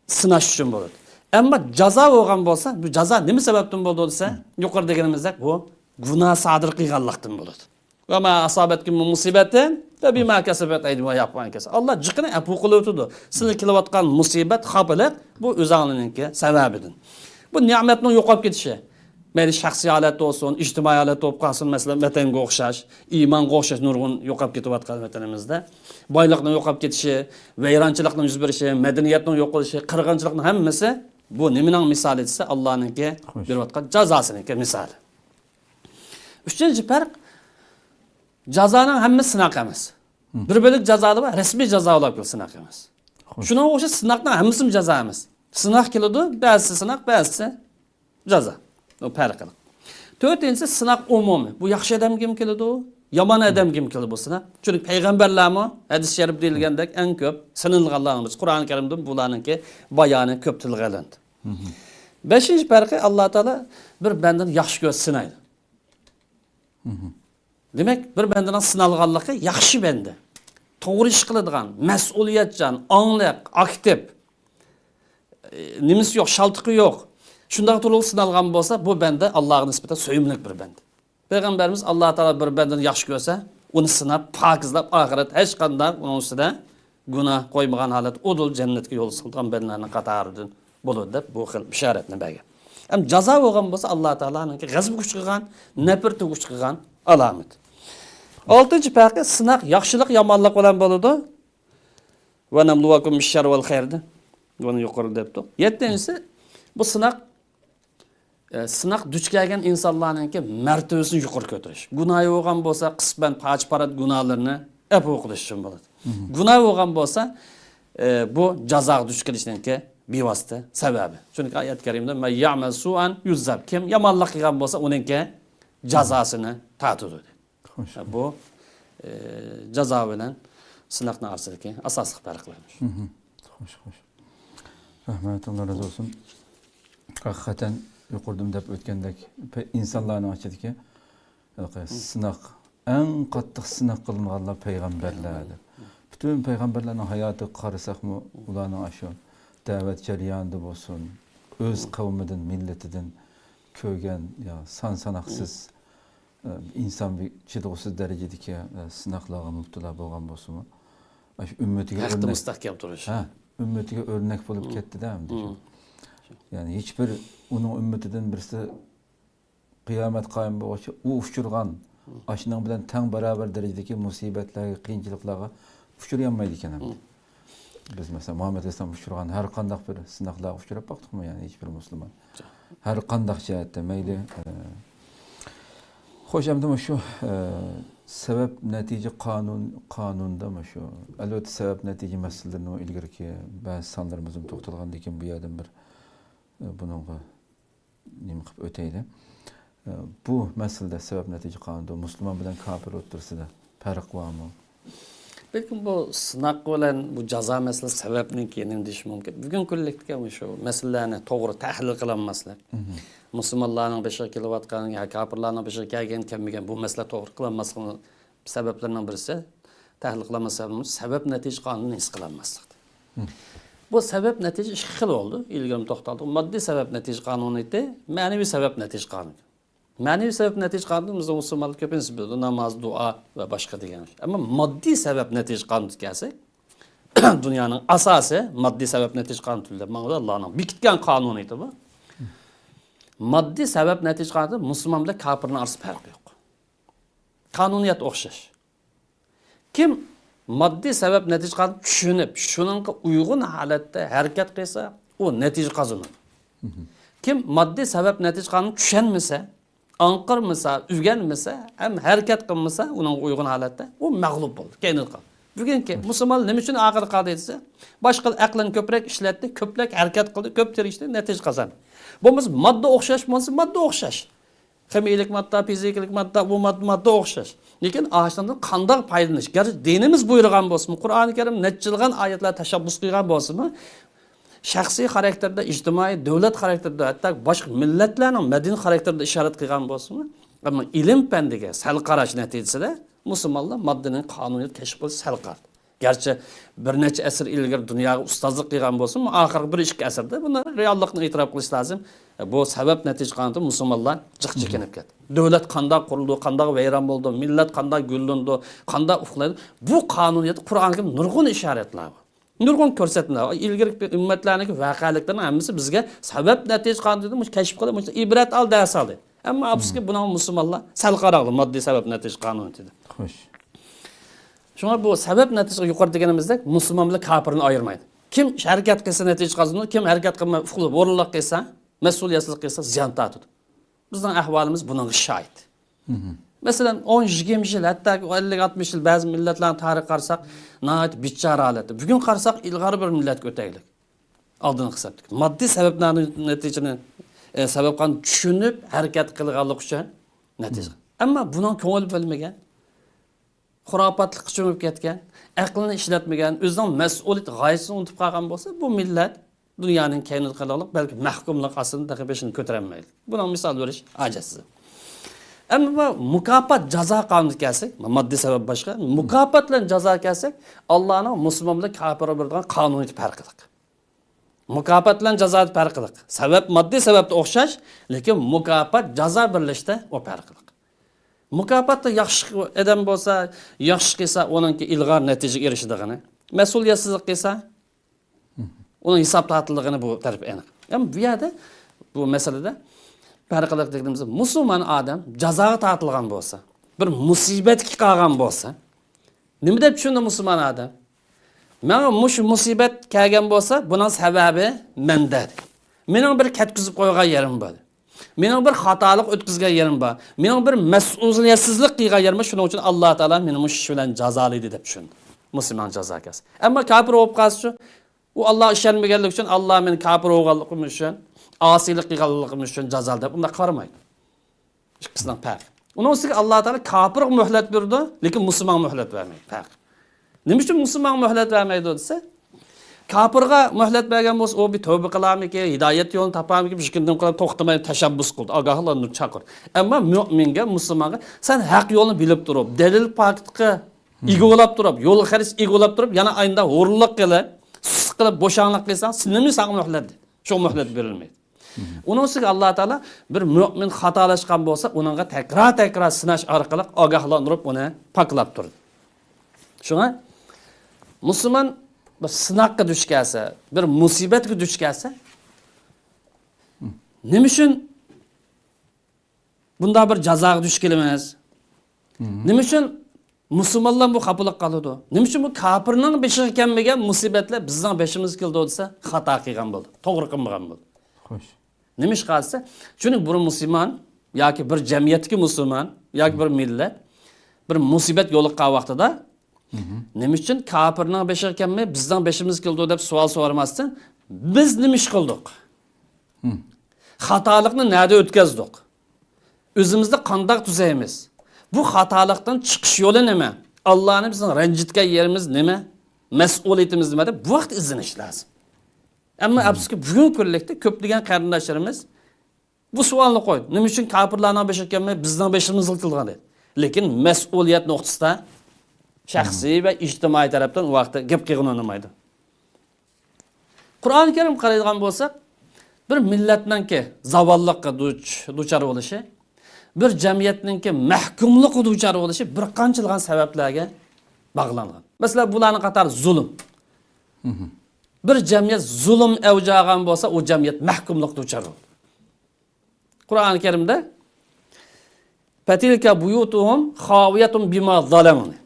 سىناش ئۈچۈن بولىدۇ. ئەمما جازا بولغان بولسا، بۇ جازا نېمە سەۋەبتىن بولىدۇ دېسە، يۇقىرىدا دېگىنىمىزدەك، بۇ گۇناھ سادىر قىلغانلىقتىن بولىدۇ. ۋە ما ئاسابەتكۇم مىن مۇسىبەتىن فبما كسبت أيدي، ويعفو عن كثير. ئاللا جىقىنى ئەپۇ قىلىۋېتىدۇ. سىلەرگە كېلىۋاتقان مۇسىبەت، خاپىلىق، بۇ ئۆزۈڭلارنىڭكى سەۋەبىدىن. بۇ نېمەتنىڭ يوقاپ كېتىشى. مەيلى شەخسىي ھالەتتە بولسۇن، ئىجتىمائىي ھالەتتە بولۇپ قالسۇن، مەسىلەن، ۋەتەنگە ئوخشاش، ئىمانغا ئوخشاش نۇرغۇن يوقاپ كېتىۋاتقان ۋەتىنىمىزدە. بايلىقنىڭ يوقاپ كېتىشى، ۋەيرانچىلىقنىڭ يۈز بېرىشى، مەدەنىيەتنىڭ يوقىلىشى، قىرغىنچىلىقنىڭ ھەممىسى بۇ نېمىنىڭ مىسالى دېسە، ئاللانىڭكى خوش. بېرىۋاتقان جازاسىنىڭكى مىسالى. ئۈچىنچى پەرق، جازانىڭ ھەممىسى سىناق ئەمەس. بىر بۆلەك جازالار بار، رەسمىي جازالار بولۇپ سىناق ئەمەس. خوش. شۇنىڭغا ئوخشاش سىناقنىڭ ھەممىسىمۇ جازا ئەمەس. سىناق كېلىدۇ، بەزىسى سىناق، بەزىسى جازا. ئۇ پەرق قىلىق. تۆتىنچىسى، سىناق ئومۇمىي. بۇ ياخشى ئادەمگىمۇ كېلىدۇ، يامان ئادەمگىمۇ كېلىدۇ بۇ سىناق. چۈنكى پەيغەمبەرلەرمۇ ھەدىس شەرىپتە دېيىلگەندەك ئەڭ كۆپ سىنىلغانلارنىڭ بىرسى. قۇرئان كەرىمدە بۇلارنىڭكى بايانى كۆپ تىلغا ئېلىندى. بەشىنچى پەرقى، ئاللا تائالا بىر بەندىنى ياخشى كۆرسە سىنايدۇ. دېمەك، بىر بەندىنىڭ سىنالغانلىقى ياخشى بەندە. توغرا ئىش قىلىدىغان، مەسئۇلىيەتچان، ئاڭلىق، ئاكتىپ، ئى، نېمىسى يوق، شالتىقى يوق. شۇنداق تۇرۇپ سىنالغان بولسا، بۇ بەندە ئاللاغا نىسبەتەن سۆيۈملۈك بىر بەندە. پەيغەمبەرىمىز، ئاللا تائالا بىر بەندىنى ياخشى كۆرسە، ئۇنى سىناپ، پاكىزلاپ، ئاخىرەت ھېچقانداق ئۇنىڭ ئۈستىدە گۇناھ قويمىغان ھالەتتە ئۇدۇل جەننەتكە يول سالىدىغان بەندىلەرنىڭ قاتارىدىن بولىدۇ دەپ بۇ خىل بىشارەتنى بەرگەن. ئەمما جازا بولغان بولسا، ئاللا تائالانىڭكى غەزىپىگە ئۇچرىغان، نەپرىتىگە ئۇچرىغان ئالامىتى. ئالتىنچى پەرقى، سىناق ياخشىلىق، يامانلىق بىلەن بولىدۇ. ونبلوكم بالشر والخير دە. بۇنى يۇقىرىدا دەپتۇ. يەتتىنچىسى، بۇ سىناق ئە، سىناق دۇچ كەلگەن ئىنسانلارنىڭكى مەرتىۋىسىنى يۇقىرى كۆتۈرۈش. گۇناھى بولغان بولسا، قىسمەن پاچە-پارات گۇناھلىرىنى ئەپۇ قىلىش ئۈچۈن بولىدۇ. گۇناھ بولغان بولسا، ئە، بۇ جازاغا دۇچ كېلىشنىڭكى بىۋاسىتە سەۋەبى. چۈنكى ئايەت كەرىمىدە، مەن يەئمەل سۇئەن يۇجزا بىھ. كىم يامانلىق قىلغان بولسا، ئۇنىڭكى جازاسىنى تارتىدۇ دېدى. خوش. بۇ، ئە، جازا بىلەن سىناقنىڭ ئارىسىدىكى ئاساسلىق پەرقلەر. خوش، خوش. رەھمەت، ئاللا رازى بولسۇن. ھەقىقەتەن يۇقىرىدىمۇ دەپ ئۆتكەندەك، پە-، ئىنسانلارنىڭ ئىچىدىكى ھېلىقى سىناق، ئەڭ قاتتىق سىناق قىلىنغانلار پەيغەمبەرلەر دەپ. پۈتۈن پەيغەمبەرلەرنىڭ ھاياتىغا قارىساقمۇ، ئۇلارنىڭ ئاشۇ دەۋەت جەريانىدا بولسۇن، ئۆز قەۋمىدىن، مىللىتىدىن كۆرگەن يا سان ساناقسىز ئىنسان بىر چىدىغۇسىز دەرىجىدىكى، ئە، سىناقلارغا مۇپتىلا بولغان بولسىمۇ، ئاشۇ ئۈممىتىگە ھەقتە ئۆرنەك، مۇستەھكەم تۇرۇش. ھە، ئۈممىتىگە ئۆرنەك بولۇپ كەتتىدە ئەمدى. يەنى ھېچبىر ئۇنىڭ ئۈممىتىدىن بىرسى قىيامەت قايىم بولغۇچە ئۇ ئۇچرىغان، ئاشۇنىڭ بىلەن تەڭ باراۋەر دەرىجىدىكى مۇسىبەتلەرگە، قىيىنچىلىقلارغا ئۇچرىيالمايدىكەن ئەمدى. بىز مەسىلەن، مۇھەممەد ئەلەيھىسسالام ئۇچرىغان ھەر قانداق بىر سىناقلارغا ئۇچراپ باقتۇقمۇ، يەنى ھېچبىر مۇسۇلمان؟ ھەر قانداق جەھەتتە، مەيلى، ئە، خوش، ئەمدى مۇشۇ، ئە، سەۋەب نەتىجە قانۇن، قانۇندا مۇشۇ، ئەلۋەتتە، سەۋەب نەتىجە مەسىلىلىرىنى ئىلگىرىكى بەزى سانلىرىمىزدىمۇ توختالغاندىن كېيىن، بۇ يەردىن بىر، ئە، بۇنىڭغا نېمە قىلىپ ئۆتەيلى. ئە، بۇ مەسىلىدە سەۋەب نەتىجە قانۇنىدا مۇسۇلمان بىلەن كاپىر ئوتتۇرىسىدا پەرق بارمۇ؟ بەلكىم بۇ سىناق بىلەن بۇ جازا مەسىلىسى سەۋەبنىڭكى نېمە دېيىش مۇمكىن. بۈگۈنكى كۈنلۈكتىكى مۇشۇ مەسىلىلەرنى توغرا تەھلىل قىلالماسلىق. مۇسۇلمانلارنىڭ بېشىغا كېلىۋاتقان يا كاپىرلارنىڭ بېشىغا كەلگەن كەلمىگەن بۇ مەسىلە توغرا قىلالماسلىقنىڭ سەۋەبلىرىنىڭ بىرسى، تەھلىل قىلالماس سەۋەبىمىز سەۋەب نەتىجە قانۇنىنى ھېس قىلالماسلىق. بۇ سەۋەب نەتىجە ئىككى خىل بولدى. ئىلگىرىمۇ توختالدۇق. ماددىي سەۋەب نەتىجە قانۇنىيىتى، مەنىۋى سەۋەب نەتىجە قانۇنىيىتى. مەنىۋى سەۋەب نەتىجە قانۇنىنى بىزنىڭ مۇسۇلمانلار كۆپىنچىسى بىلىدۇ، ناماز، دۇئا ۋە باشقا دېگەن. ئەمما ماددىي سەۋەب نەتىجە قانۇنىغا كەلسەك، دۇنيانىڭ ئاساسى ماددىي سەۋەب نەتىجە قانۇنى دەپ ماڭىدۇ. ئاللانىڭ بېكىتكەن قانۇنىيىتى بۇ. ماددىي سەۋەب نەتىجە قانۇنىدا مۇسۇلمان بىلەن كاپىرنىڭ ئارىسىدا پەرق يوق. قانۇنىيەت ئوخشاش. كىم ماددىي سەۋەب نەتىجە قانۇنىنى چۈشىنىپ، شۇنىڭغا ئۇيغۇن ھالەتتە ھەرىكەت قىلسا، ئۇ نەتىجە قازىنىدۇ. كىم ماددىي سەۋەب نەتىجە قانۇنىنى چۈشەنمىسە، ئاڭقىرمىسا، ئۆگەنمىسە، ھەم ھەرىكەت قىلمىسا، ئۇنىڭغا ئۇيغۇن ھالەتتە ئۇ مەغلۇپ بولدى، كەينىدە قالدى. بۈگۈنكى مۇسۇلمانلار نېمە ئۈچۈن ئاخىرى قالدى دېسە، باشقىلار ئەقلىنى كۆپرەك ئىشلەتتى، كۆپرەك ھەرىكەت قىلدى، كۆپ تىرىشتى، نەتىجە قازاندى. بولمىسا ماددا ئوخشاش بولسا، ماددا ئوخشاش. خىمىيىلىك ماددا، فىزىكىلىك ماددا، بۇ ماددا، ماددا ئوخشاش. لېكىن ئاشۇنىڭدىن قانداق پايدىلىنىش؟ گەرچە دىنىمىز بۇيرۇغان بولسىمۇ، قۇرئانى كەرىم نەچچە يىلغان ئايەتلەر تەشەببۇس قىلغان بولسىمۇ، شەخسىي خاراكتېردا، ئىجتىمائىي، دۆلەت خاراكتېردا، ھەتتا باشقا مىللەتلەرنىڭ مەدەنىي خاراكتېرىدا ئىشارەت قىلغان بولسىمۇ، ئەمما ئىلىم پەندىگە سەل قاراش نەتىجىسىدە مۇسۇلمانلار ماددىنىڭ قانۇنىيىتى كەشىپ قىلىش سەل قالدى. گەرچە بىر نەچچە ئەسىر ئىلگىرى دۇنياغا ئۇستازلىق قىلغان بولسىمۇ، ئاخىرقى بىر ئىككى ئەسىردە بۇنى رېئاللىقنى ئېتىراپ قىلىش لازىم. بۇ سەۋەب نەتىجە قانۇنىدا مۇسۇلمانلار جىق چېكىنىپ كەتتى. دۆلەت قانداق قۇرۇلدى، قانداق ۋەيران بولدى، مىللەت قانداق گۈللىنىدۇ، قانداق ئۇخلايدۇ، بۇ قانۇنىيەتتە قۇرئان كەرىمدە نۇرغۇن ئىشارەتلەر بار. نۇرغۇن كۆرسەتمىلەر، ئىلگىرىكى ئۈممەتلەرنىڭكى ۋەقەلىكلىرىنىڭ ھەممىسى بىزگە سەۋەب نەتىجە قانۇنىدىن مۇشۇ كەشىپ قىلىپ، مۇشۇ ئىبرەت ئال دەرس ئالدى. ئەمما ئاپسۇكى، بۇنىڭ مۇسۇلمانلار سەل قاراڭلار ماددىي سەۋەب نەتىجە قانۇنىدىن. خوش. شۇڭا بۇ سەۋەب نەتىجە يۇقىرى دېگىنىمىزدەك مۇسۇلمان بىلەن كاپىرنى ئايرىمايدۇ. كىم ھەرىكەت قىلسا نەتىجە قازىنىدۇ، كىم ھەرىكەت قىلماي ئۇخلاپ ئورۇنلۇق قىلسا، مەسئۇلىيەتسىزلىك قىلسا زىيان تارتىدۇ. بىزنىڭ ئەھۋالىمىز بۇنىڭغا شاھىت. مەسىلەن، ئون، يىگىرمە يىل، ھەتتا ئەللىك، ئاتمىش يىل بەزى مىللەتلەرنىڭ تارىخىغا قارىساق، ناھايىتى بىچارە ھالەتتە. بۈگۈن قارىساق، ئىلغار بىر مىللەتكە ئۆتەيلىك. ئالدىنقى سەپتىكى. ماددىي سەۋەبلەرنى، نەتىجىنى، ئە، سەۋەب قىلغان چۈشىنىپ ھەرىكەت قىلغانلىقى ئۈچۈن نەتىجە. ئەمما بۇنىڭ كۆڭۈل بۆلمىگەن، خۇراپاتلىققا چۆمۈپ كەتكەن، ئەقلىنى ئىشلەتمىگەن، ئۆزىنىڭ مەسئۇلىيەت غايىسىنى ئۇنتۇپ قالغان بولسا، بۇ مىللەت دۇنيانىڭ كەينىدە قېلىدىغانلىق، بەلكى مەھكۇملۇق ئاستىدا تېخى بېشىنى كۆتۈرەلمەيدۇ. بۇنىڭ مىسال بېرىش ھاجەتسىز. ئەمما مۇكاپات، جازا قانۇنىغا كەلسەك، ماددىي سەۋەب باشقا، مۇكاپات بىلەن جازا كەلسەك، ئاللانىڭ مۇسۇلمان بىلەن كاپىرغا بېرىدىغان قانۇنىيىتى پەرقلىق. مۇكاپات بىلەن جازا پەرقلىق. سەۋەب، ماددىي سەۋەبتە ئوخشاش، لېكىن مۇكاپات، جازا بىرلەشتە ئۇ پەرقلىق. مۇكاپاتتا ياخشى ئادەم بولسا، ياخشى قىلسا، ئۇنىڭكى ئىلغار نەتىجىگە ئېرىشىدىغىنى، مەسئۇلىيەتسىزلىك قىلسا، ئۇنىڭ ھېساب تارتىلىدىغىنى بۇ تەرىپى ئېنىق. ئەمما بۇ يەردە، بۇ مەسىلىدە پەرقلىق دېگىنىمىز، مۇسۇلمان ئادەم جازاغا تارتىلغان بولسا، بىر مۇسىبەتكە قالغان بولسا، نېمە دەپ چۈشىنىدۇ مۇسۇلمان ئادەم؟ ماڭا مۇشۇ مۇسىبەت كەلگەن بولسا، بۇنىڭ سەۋەبى مەندە. مېنىڭ بىر كەتكۈزۈپ قويغان يېرىم بار. مېنىڭ بىر خاتالىق ئۆتكۈزگەن يېرىم بار. مېنىڭ بىر مەسئۇلىيەتسىزلىك قىلغان يېرىم بار. شۇنىڭ ئۈچۈن ئاللا تائالا مېنى مۇشۇ ئىش بىلەن جازالىدى دەپ چۈشىنىدۇ. مۇسۇلمان جازا كەلسە. ئەمما كاپىر بولۇپ قالسىچۇ؟ ئۇ ئاللاغا ئىشەنمىگەنلىكى ئۈچۈن، ئاللا مېنى كاپىر بولغانلىقىم ئۈچۈن، ئاسىيلىق قىلغانلىقىم ئۈچۈن جازالىدى دەپ ئۇنداق قارىمايدۇ. ئىككىسىنىڭ پەرقى. ئۇنىڭ ئۈستىگە ئاللا تائالا كاپىرغا مۆھلەت بېرىدۇ، لېكىن مۇسۇلمانغا مۆھلەت بەرمەيدۇ. پەرق. نېمە ئۈچۈن مۇسۇلمانغا مۆھلەت بەرمەيدۇ دېسە، كاپىرغا مۆھلەت بەرگەن بولسا، ئۇ بىر تەۋبە قىلارمىكىن، ھىدايەت يولىنى تاپارمىكىن، بىر كۈندىن قاراپ توختىماي تەشەببۇس قىلىدۇ، ئاگاھلاندۇرۇپ چاقىرىدۇ. ئەمما مۆمىنگە، مۇسۇلمانغا سەن ھەق يولنى بىلىپ تۇرۇپ، دەلىل پاكىتقا ئىگە بولاپ تۇرۇپ، يول خەرىتىسى ئىگە بولاپ تۇرۇپ، يەنە ئاينىدا ھورلۇق قىلىپ، سۇسلۇق قىلىپ، بوشاڭلىق قىلساڭ، نېمە ساڭا مۆھلەت؟ شۇ مۆھلەت بېرىلمەيدۇ. ئۇنىڭ ئۈستىگە ئاللا تائالا بىر مۆمىن خاتالاشقان بولسا، ئۇنىڭغا تەكرار-تەكرار سىناش ئارقىلىق ئاگاھلاندۇرۇپ، ئۇنى پاكلاپ تۇرىدۇ. شۇڭا مۇسۇلمان بىر سىناققا دۇچ كەلسە، بىر مۇسىبەتكە دۇچ كەلسە، نېمە ئۈچۈن بۇنداق بىر جازاغا دۇچ كېلىمىز؟ نېمە ئۈچۈن مۇسۇلمانلار بۇ خاپىلىق قالىدۇ؟ نېمە ئۈچۈن بۇ كاپىرنىڭ بېشىغا كەلمىگەن مۇسىبەتلەر بىزنىڭ بېشىمىزغا كېلىدۇ دېسە، خاتا قىلغان بولدى، توغرا قىلمىغان بولدى. خوش. نېمىشقا دېسە، چۈنكى بۇ مۇسۇلمان ياكى بىر جەمئىيەتتىكى مۇسۇلمان ياكى بىر مىللەت بىر مۇسىبەت يولۇققان ۋاقتىدا، نېمە ئۈچۈن كاپىرنىڭ بېشىغا كەلمەي، بىزنىڭ بېشىمىزغا كېلىدۇ دەپ سوئال سورىماستىن، بىز نېمە ئىش قىلدۇق؟ خاتالىقنى نەدە ئۆتكەزدۇق؟ ئۆزىمىزنى قانداق تۈزەيمىز؟ بۇ خاتالىقتىن چىقىش يولى نېمە؟ ئاللانى بىزنىڭ رەنجىتكەن يېرىمىز نېمە؟ مەسئۇلىيىتىمىز نېمە دەپ بۇ ۋاقىتتا ئىزدىنىش لازىم. ئەمما ئەپسۇسكى، بۈگۈنكى كۈنلۈكتە كۆپلىگەن قېرىنداشلىرىمىز بۇ سوئالنى قويدى. نېمە ئۈچۈن كاپىرلارنىڭ بېشىغا كەلمەي، بىزنىڭ بېشىمىزغا كېلىدىغان دەيدۇ. لېكىن مەسئۇلىيەت نۇقتىسىدا شەخسىي ۋە ئىجتىمائىي تەرەپتىن ئۇ ۋاقىتتا گەپ قىلغىلى ئۇنىمايدۇ. قۇرئانى كەرىم قارايدىغان بولساق، بىر مىللەتنىڭكى زاۋاللىققا دۇچ-، دۇچار بولۇشى، بىر جەمئىيەتنىڭكى مەھكۇملۇققا دۇچار بولۇشى بىر قانچىلىغان سەۋەبلەرگە باغلانغان. مەسىلەن، بۇلارنىڭ قاتارى زۇلۇم. بىر جەمئىيەت زۇلۇم ئەۋج ئالغان بولسا، ئۇ جەمئىيەت مەھكۇملۇققا دۇچار بولىدۇ. قۇرئانى كەرىمدە، «فتلك بيوتهم خاوية بما ظلموا» دەيدۇ.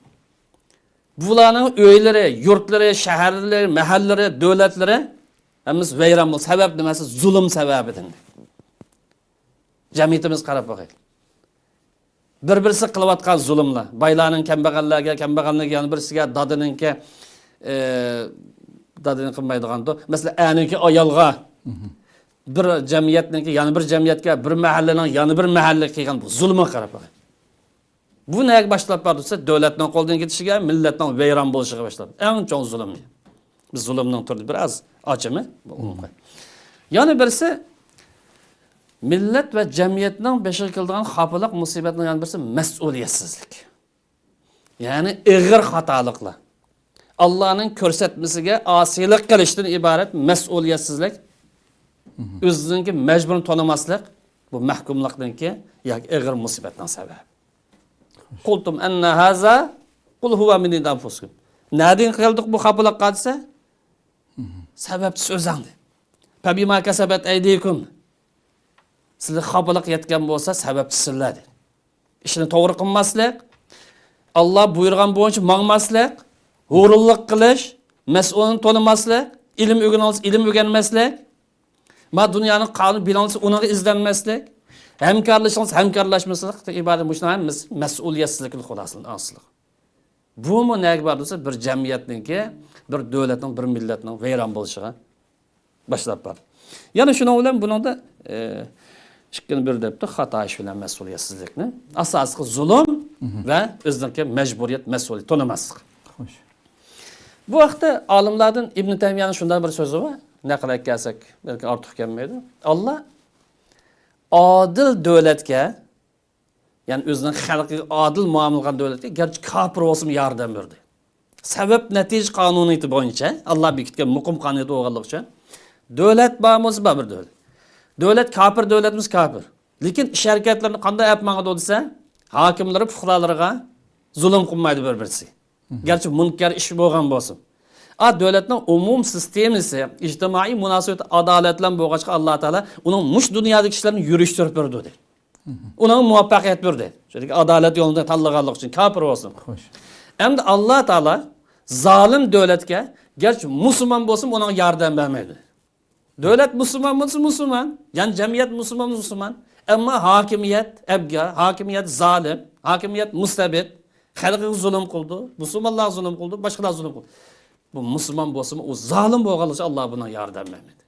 بۇلارنىڭ ئۆيلىرى، يۇرتلىرى، شەھەرلىرى، مەھەللىلىرى، دۆلەتلىرى ھەممىسى ۋەيران بولدى. سەۋەب نېمە دېسە، زۇلۇم سەۋەبىدىن. جەمئىيىتىمىزگە قاراپ باقايلى. بىر-بىرسىگە قىلىۋاتقان زۇلۇملار. بايلارنىڭ كەمبەغەللەرگە، كەمبەغەلنىڭ يەنە بىرسىگە، دادىنىڭكى، ئى، دادىنى قىلمايدىغاندۇ. مەسىلەن، ئەرنىڭكى ئايالغا، بىر جەمئىيەتنىڭكى يەنە بىر جەمئىيەتكە، بىر مەھەللىنىڭ يەنە بىر مەھەللىگە قىلغان بۇ زۇلۇمغا قاراپ باقايلى. بۇ نەگە باشلاپ باردى دېسە، دۆلەتنىڭ قولدىن كېتىشىگە، مىللەتنىڭ ۋەيران بولۇشىغا باشلاپ. ئەڭ چوڭ زۇلۇم. بىز زۇلۇمنىڭ تۈرىدە بىر ئاز ئاچىمىز. يەنە بىرسى، مىللەت ۋە جەمئىيەتنىڭ بېشىغا كېلىدىغان خاپىلىق، مۇسىبەتنىڭ يەنە بىرسى مەسئۇلىيەتسىزلىك. يەنى ئېغىر خاتالىقلار. ئاللانىڭ كۆرسەتمىسىگە ئاسىيلىق قىلىشتىن ئىبارەت مەسئۇلىيەتسىزلىك، ئۆزىنىڭكى مەجبۇرىنى تونۇماسلىق، بۇ مەھكۇملۇقنىڭكى ياكى ئېغىر مۇسىبەتنىڭ سەۋەبى. قۇلتۇم ئەننە ھازا، قۇل ھۇۋە مىن ئىندى ئەنفۇسىكۇم. نەدىن كەلدۇق بۇ خاپىلىققا دېسە، سەۋەبچىسى ئۆزەڭدىن. فەبىما كەسەبەت ئەيدىكۇم. سىلەرگە خاپىلىق يەتكەن بولسا، سەۋەبچىسىلەر دېدى. ئىشنى توغرا قىلماسلىق، ئاللا بۇيرۇغان بويىچە ماڭماسلىق، ھۇرۇنلۇق قىلىش، مەسئۇلنى تونۇماسلىق، ئىلىم ئۆگىنىڭىز، ئىلىم ئۆگەنمەسلىك، ما دۇنيانىڭ قانۇن بىلىڭىز، ئۇنىڭغا ئىزدەنمەسلىك، ھەمكارلىشىڭىز، ھەمكارلاشماسلىق، ئىبارەت مۇشۇ ھەممىسى مەسئۇلىيەتسىزلىكنىڭ خۇلاسىسىنى ئاڭسىزلىق. بۇمۇ نەگە بارىدۇ دېسە، بىر جەمئىيەتنىڭكى، بىر دۆلەتنىڭ، بىر مىللەتنىڭ ۋەيران بولۇشىغا باشلاپ بار. يەنە شۇنىڭ بىلەن بۇنىڭدا، ئى، ئىككىنى بىر دەپتۇ، خاتا ئىش بىلەن مەسئۇلىيەتسىزلىكنى. ئاساسلىقى زۇلۇم ۋە ئۆزىنىڭكى مەجبۇرىيەت، مەسئۇلىيەت تونۇماسلىق. خوش. بۇ ھەقتە ئالىملاردىن ئىبن تەيمىيەنىڭ شۇنداق بىر سۆزى بار. نەقىل ئەكەلسەك، بەلكى ئارتۇق كەلمەيدۇ. ئاللا ئادىل دۆلەتكە، يەنى ئۆزىنىڭ خەلقىگە ئادىل مۇئامىلە قىلغان دۆلەتكە گەرچە كاپىر بولسىمۇ ياردەم بەردى. سەۋەب نەتىجە قانۇنىيىتى بويىچە، ئاللا بېكىتكەن مۇقىم قانۇنىيىتى بولغانلىقى ئۈچۈن، دۆلەت بار بولسا بار بىر دۆلەت. دۆلەت كاپىر، دۆلەت بولسا كاپىر. لېكىن ئىش ھەرىكەتلىرىنى قانداق ئەپ ماڭىدۇ دېسە، ھاكىملىرى پۇقرالىرىغا زۇلۇم قىلمايدۇ بىر-بىرسى. گەرچە مۇنكەر ئىش بولغان بولسۇن. ئا، دۆلەتنىڭ ئومۇم سىستېمىسى، ئىجتىمائىي مۇناسىۋىتى ئادالەتلەن بولغاچقا، ئاللا تائالا ئۇنىڭ مۇشۇ دۇنيادىكى ئىشلىرىنى يۈرۈشتۈرۈپ بېرىدۇ دەيدۇ. ئۇنىڭ مۇۋەپپەقىيەت بېرىدۇ. چۈنكى ئادالەت يولىنى تاللىغانلىقى ئۈچۈن كاپىر بولسۇن. خوش. ئەمدى ئاللا تائالا زالىم دۆلەتكە، گەرچە مۇسۇلمان بولسىمۇ، ئۇنىڭغا ياردەم بەرمەيدۇ. دۆلەت مۇسۇلمان بولسا مۇسۇلمان، يەنى جەمئىيەت مۇسۇلمان بولسا مۇسۇلمان. ئەمما ھاكىمىيەت ئەبگە، ھاكىمىيەت زالىم، ھاكىمىيەت مۇستەبىت، خەلقىگە زۇلۇم قىلىدۇ، مۇسۇلمانلارغا زۇلۇم قىلىدۇ، باشقىلارغا زۇلۇم قىلىدۇ. بۇ مۇسۇلمان بولسىمۇ، ئۇ زالىم بولغانلىقى ئۈچۈن ئاللا بۇنىڭغا ياردەم بەرمىدى.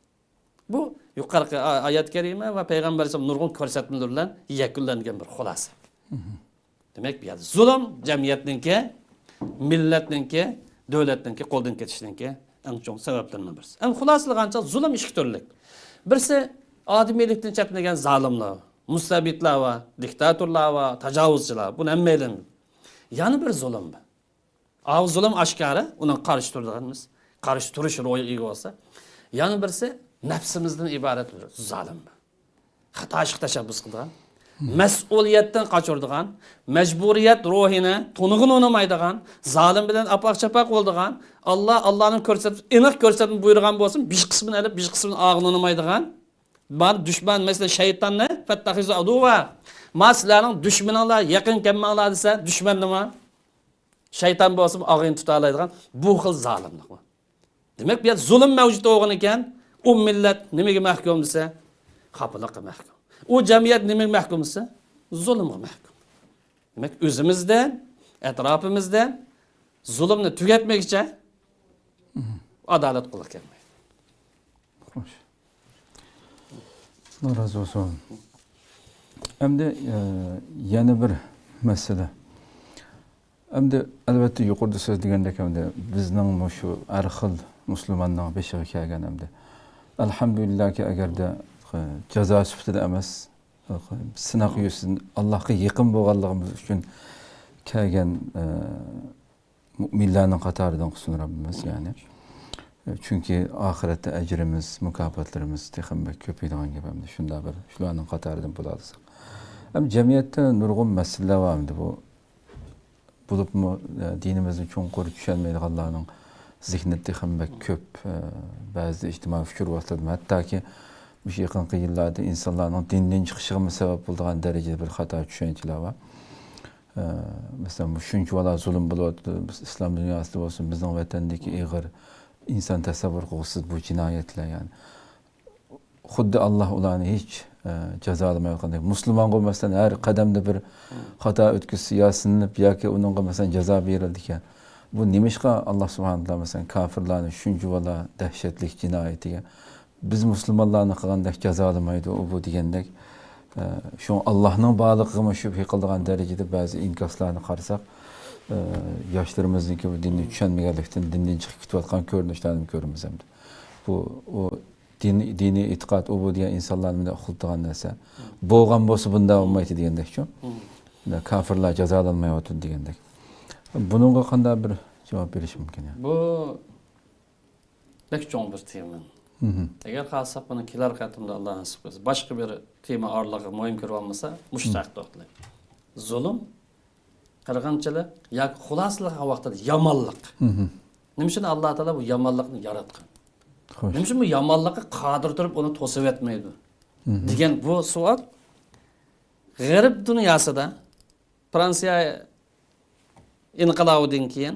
بۇ يۇقىرىقى ئا-، ئايەت كەرىمە ۋە پەيغەمبەر ئەلەيھىسسالام نۇرغۇن كۆرسەتمىلىرى بىلەن يەكۈنلەنگەن بىر خۇلاسە. دېمەك، بۇ يەردە زۇلۇم جەمئىيەتنىڭكى، مىللەتنىڭكى، دۆلەتنىڭكى قولدىن كېتىشىنىڭكى ئەڭ چوڭ سەۋەبلىرىنىڭ بىرسى. ئەمدى خۇلاسىلىغانچە زۇلۇم ئىككى تۈرلۈك. بىرسى ئادىمىيلىكتىن چەتنىگەن زالىملار، مۇستەبىتلار ۋە دىكتاتورلار ۋە تاجاۋۇزچىلار. بۇنى ھەممەيلەن بىلىدۇ. يەنە بىر زۇلۇم بار. ئاۋۇ زۇلۇم ئاشكارا، ئۇنىڭ قارشى تۇرىدىغىنىمىز، قارشى تۇرۇش روھىغا ئىگە بولسا. يەنە بىرسى نەپسىمىزدىن ئىبارەت بىر زالىم. خاتا ئىشقا تەشەببۇس قىلىدىغان، مەسئۇلىيەتتىن قاچۇرىدىغان، مەجبۇرىيەت روھىنى تونۇغىنى ئۇنىمايدىغان، زالىم بىلەن ئاپاق-چاپاق بولىدىغان، ئاللا، ئاللانىڭ كۆرسەت-، ئېنىق كۆرسەتمە بۇيرۇغان بولسۇن، بىر قىسمىنى ئېلىپ، بىر قىسمىنى ئالغىنى ئۇنىمايدىغان، مانا دۈشمەن، مەسىلەن، شەيتاننى، فەتتەخىزۇ ئەدۇۋۋا، ما سىلەرنىڭ دۈشمىنىڭلار، يېقىن كەلمەڭلار دېسە، دۈشمەننىمۇ شەيتان بولسىمۇ ئاغىنە تۇتالايدىغان بۇ خىل زالىملىق بار. دېمەك، بۇ يەردە زۇلۇم مەۋجۇت بولغان ئىكەن، ئۇ مىللەت نېمىگە مەھكۇم دېسە، خاپىلىققا مەھكۇم. ئۇ جەمئىيەت نېمىگە مەھكۇم دېسە، زۇلۇمغا مەھكۇم. دېمەك، ئۆزىمىزدىن، ئەتراپىمىزدىن زۇلۇمنى تۈگەتمىگۈچە ئادالەت قولغا كەلمەيدۇ. خوش. ئاللا رازى بولسۇن. ئەمدى، ئە، يەنە بىر مەسىلە. ئەمدى، ئەلۋەتتە، يۇقىرىدا سۆزلىگەندەك، ئەمدى بىزنىڭ مۇشۇ ھەر خىل مۇسۇلماننىڭ بېشىغا كەلگەن ئەمدى. ئەلھەمدۇلىللاھكى، ئەگەردە، ئە، جازا سۈپىتىدە ئەمەس، سىناق يۈزىسىدىن ئاللاھقا يېقىن بولغانلىقىمىز ئۈچۈن كەلگەن، ئە، مۆمىنلەرنىڭ قاتارىدىن قىلسۇن رەببىمىز، يەنى. چۈنكى ئاخىرەتتە ئەجرىمىز، مۇكاپاتلىرىمىز تېخىمۇ بەك كۆپىيىدىغان گەپ ئەمدى. شۇنداق بىر، شۇلارنىڭ قاتارىدىن بولالىساق. ئەمدى جەمئىيەتتە نۇرغۇن مەسىلىلەر بار ئەمدى بۇ. بولۇپمۇ، ئە، دىنىمىزنى چوڭقۇر چۈشەنمەيدىغانلارنىڭ زېھنىدە تېخىمۇ بەك كۆپ، ئە، بەزىدە ئىجتىمائىي ئۇچۇر ۋاسىتىلىرىدىمۇ، ھەتتاكى مۇشۇ يېقىنقى يىللاردا ئىنسانلارنىڭ دىندىن چىقىشىغىمۇ سەۋەب بولىدىغان دەرىجىدە بىر خاتا چۈشەنچىلەر بار. ئە، مەسىلەن، مۇشۇنچە بالا زۇلۇم بولۇۋاتىدۇ، بىز ئىسلام دۇنياسىدا بولسۇن، بىزنىڭ ۋەتەندىكى ئېغىر، ئىنسان تەسەۋۋۇر قىلغۇسىز بۇ جىنايەتلەر، يەنى. خۇددى ئاللا ئۇلارنى ھېچ، ئە، جازالىمايۋاتقاندەك. مۇسۇلمانغا، مەسىلەن، ھەر قەدەمدە بىر خاتا ئۆتكۈزسە، يا سىنىپ ياكى ئۇنىڭغا، مەسىلەن، جازا بېرىلىدىكەن. بۇ نېمىشقا ئاللا سۇبھانەھۇ ۋە تائالا، مەسىلەن، كاپىرلارنى شۇنچە بالا دەھشەتلىك جىنايىتىگە بىز مۇسۇلمانلارنى قىلغاندەك جازالىمايدۇ ئۇ بۇ دېگەندەك، ئە، شۇڭا ئاللانىڭ بارلىقىغىمۇ شۈبھە قىلىدىغان دەرىجىدە بەزى ئىنكاسلارنى قارىساق، ئە، ياشلىرىمىزنىڭكى بۇ دىننى چۈشەنمىگەنلىكتىن دىندىن چىقىپ كېتىۋاتقان كۆرۈنۈشلەرنى كۆرىمىز ئەمدى. بۇ، ئۇ دىن، دىنىي ئېتىقاد ئۇ بۇ دېگەن ئىنسانلارنى مۇنداق ئۇخلىتىدىغان نەرسە. بولغان بولسا بۇنداق بولمايتتى دېگەندەكچۇ. كاپىرلار جازالانمايۋاتىدۇ دېگەندەك. بۇنىڭغا قانداق بىر جاۋاب بېرىشى مۇمكىن، يا. بۇ بەك چوڭ بىر تېما. مھم. ئەگەر خالىساق، بۇنى كېلەر قېتىمدا، ئاللا نېسىپ قىلسا، باشقا بىر تېما ئارىلىقىغا مۇھىم كىرىۋالمىسا، مۇشۇ ھەقتە توختىلىمىز. زۇلۇم، قىرغىنچىلىق ياكى خۇلاسىلىق ۋاقتىدا يامانلىق. مھم. نېمە ئۈچۈن ئاللا تائالا بۇ يامانلىقنى ياراتقان؟ خوش. نېمە ئۈچۈن بۇ يامانلىققا قادىر تۇرۇپ ئۇنى توسۇۋەتمەيدۇ؟ مھم. دېگەن بۇ سوئال غەرب دۇنياسىدا، فرانسىيە ئىنقىلابىدىن كېيىن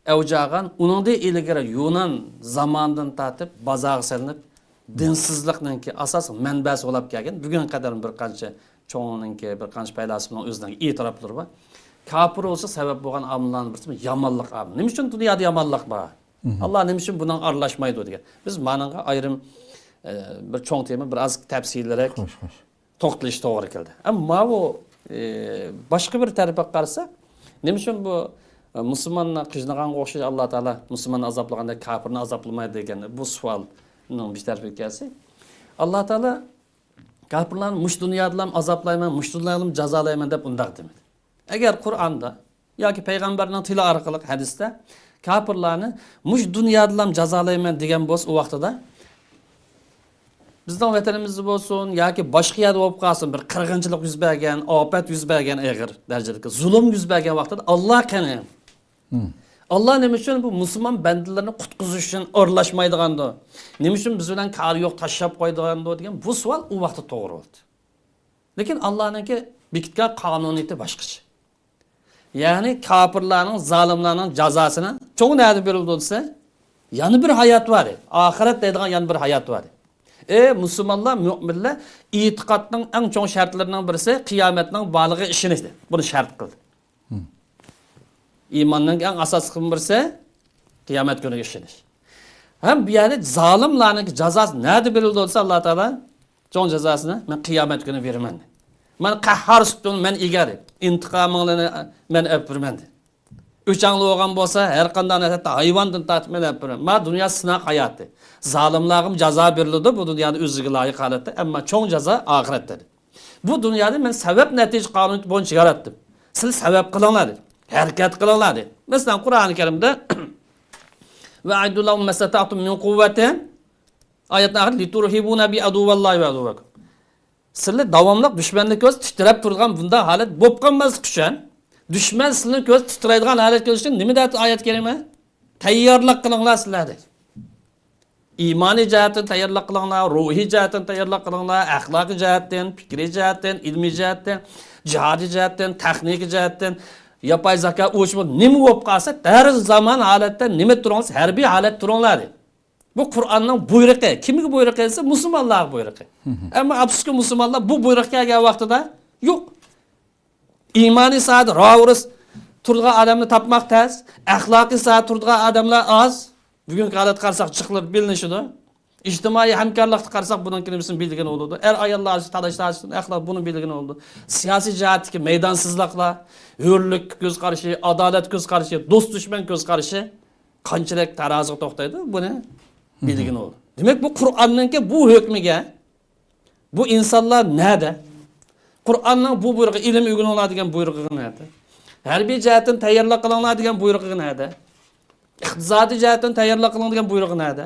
ئەۋج ئالغان، ئۇنىڭدىن ئىلگىرى يۇنان زامانىدىن تارتىپ بازارغا سېلىنىپ، دىنسىزلىقنىڭكى ئاساسلىق مەنبەسى بولۇپ كەلگەن، بۈگۈنگە قەدەر بىر قانچە چوڭنىڭكى، بىر قانچە پەيلاسوپنىڭ ئۆزىنىڭ ئېتىراپلىرى بار. كاپىر بولۇشقا سەۋەب بولغان ئامىللارنىڭ بىرسى يامانلىق ئامىلى. نېمە ئۈچۈن دۇنيادا يامانلىق بار؟ مھم. ئاللا نېمە ئۈچۈن بۇنىڭغا ئارىلاشمايدۇ دېگەن. بىز مانىڭغا ئايرىم، ئە، بىر چوڭ تېما، بىر ئاز تەپسىلىيرەك خوش، خوش. توختىلىش توغرا كەلدى. ئەمما ماۋۇ، ئى، باشقا بىر تەرىپىگە قارىساق، نېمە ئۈچۈن بۇ، ئى، مۇسۇلماننى قىينىغانغا ئوخشاش ئاللا تائالا مۇسۇلماننى ئازابلىغاندەك كاپىرنى ئازابلىمايدۇ دېگەن بۇ سوئالنىڭ بىر تەرىپىگە كەلسەك، ئاللا تائالا كاپىرلارنى مۇشۇ دۇنيادىلا ئازابلايمەن، مۇشۇ دۇنيادىلا جازالايمەن دەپ ئۇنداق دېمىدى. ئەگەر قۇرئاندا ياكى پەيغەمبەرنىڭ تىلى ئارقىلىق ھەدىستە كاپىرلارنى مۇشۇ دۇنيادىلا جازالايمەن دېگەن بولسا، ئۇ ۋاقتىدا بىزنىڭ ۋەتىنىمىزدە بولسۇن ياكى باشقا يەردە بولۇپ قالسۇن، بىر قىرغىنچىلىق يۈز بەرگەن، ئاپەت يۈز بەرگەن، ئېغىر دەرىجىدىكى زۇلۇم يۈز بەرگەن ۋاقتىدا، ئاللا قېنى؟ مم. ئاللا نېمە ئۈچۈن بۇ مۇسۇلمان بەندىلىرىنى قۇتقۇزۇش ئۈچۈن ئارىلاشمايدىغاندۇ؟ نېمە ئۈچۈن بىز بىلەن كارى يوق، تاشلاپ قويىدىغاندۇ دېگەن بۇ سوئال ئۇ ۋاقىتتا توغرا بولدى. لېكىن ئاللانىڭكى بېكىتكەن قانۇنىيىتى باشقىچە. يەنى كاپىرلارنىڭ، زالىملارنىڭ جازاسىنى چوڭ نەدە بېرىلىدۇ دېسە، يەنە بىر ھايات بار ئىدى. ئاخىرەت دەيدىغان يەنە بىر ھايات بار ئىدى. ئەي مۇسۇلمانلار، مۆمىنلەر، ئېتىقادنىڭ ئەڭ چوڭ شەرتلىرىنىڭ بىرسى قىيامەتنىڭ بارلىقىغا ئىشىنىش دېدى. بۇنى شەرت قىلدى. مم. ئىماننىڭ ئەڭ ئاساسلىق بىرسى قىيامەت كۈنىگە ئىشىنىش. ھەم بۇ يەردە زالىملارنىڭ جازاسى نەدە بېرىلىدۇ دېسە، ئاللا تائالا چوڭ جازاسىنى مەن قىيامەت كۈنى بېرىمەن. مەن قەھھار سۈپىتىمنى مەن ئىگىلەپ، ئىنتىقامىڭلارنى مەن ئېلىپ بېرىمەن دېدى. ئۆچەڭلىك بولغان بولسا، ھەر قانداق نەرسە ھايۋاندىن تارتىپ مەن ئېلىپ بېرىمەن. ما دۇنيا سىناق ھاياتى. زالىملارغىمۇ جازا بېرىلىدۇ بۇ دۇنيادا ئۆزىگە لايىق ھالەتتە، ئەمما چوڭ جازا ئاخىرەتتە دېدى. بۇ دۇنيانى مەن سەۋەب نەتىجە قانۇنى بويىچە ياراتتىم. سىلەر سەۋەب قىلىڭلار دېدى. ھەرىكەت قىلىڭلار دېدى. مەسىلەن، قۇرئانى كەرىمدە، «ۋەئەئىددۇ لەھۇم مەستەتەئتۇم مىن قۇۋۋەتىن» ئايەتنىڭ ئاخىرى، «لىتۇرھىبۇ بىئەدۇۋىللاھى ۋەئەدۇۋەكۇم». سىلەر داۋاملىق دۈشمەننى كۆرسە تىترەپ تۇرىدىغان بۇنداق ھالەت بولۇپ قالماسلىق ئۈچۈن، دۈشمەن سىلەرنى كۆرسە تىترەيدىغان ھالەت كېلىش ئۈچۈن نېمە دەيدۇ ئايەت كەرىمە؟ تەييارلىق قىلىڭلار سىلەر دەيدۇ. ئىمانىي جەھەتتىن تەييارلىق قىلىڭلار، روھىي جەھەتتىن تەييارلىق قىلىڭلار، ئەخلاقىي جەھەتتىن، پىكرىي جەھەتتىن، ئىلمىي جەھەتتىن، جىھادىي جەھەتتىن، تېخنىكا جەھەتتىن، ياپاي زاكا ئۇچۇپ نېمە بولۇپ قالسا، ھەر زامان ھالەتتە نېمە تۇرۇڭلار، ھەربىي ھالەت تۇرۇڭلار دەيدۇ. بۇ قۇرئاننىڭ بۇيرۇقى. كىمگە بۇيرۇق دېسە، مۇسۇلمانلارغا بۇيرۇقى. مم. ئەمما ئەپسۇسكى، مۇسۇلمانلار بۇ بۇيرۇق كەلگەن ۋاقتىدا يوق. ئىمانىي ساھەدە راۋۇرۇس تۇرىدىغان ئادەمنى تاپماق تەس، ئەخلاقىي ساھەدە تۇرىدىغان ئادەملەر ئاز. بۈگۈنكى ھالەتكە قارىساق، جىقلىرى بىلىنىشىدۇ. ئىجتىمائىي ھەمكارلىقتا قارىساق، بۇنىڭكى نېمىسىنى بىلگىلى بولىدۇ. ئەر-ئاياللار ئارىسىدا تالاش-تارتىش، ئەخلاق، بۇنى بىلگىلى بولىدۇ. سىياسىي جەھەتتىكى مەيدانسىزلىقلار، ھۆرلۈك كۆز قارىشى، ئادالەت كۆز قارىشى، دوست-دۈشمەن كۆز قارىشى قانچىلىك تارازىغا توختايدۇ، بۇنى بىلگىلى بولىدۇ. دېمەك، بۇ قۇرئاننىڭكى بۇ ھۆكمىگە بۇ ئىنسانلار نەدە؟ قۇرئاننىڭ بۇ بۇيرۇقى، ئىلىم ئۆگىنىڭلار دېگەن بۇيرۇقى نەدە؟ ھەربىي جەھەتتىن تەييارلىق قىلىڭلار دېگەن بۇيرۇقى نەدە؟ ئىقتىسادىي جەھەتتىن تەييارلىق قىلىڭ دېگەن بۇيرۇقى نەدە؟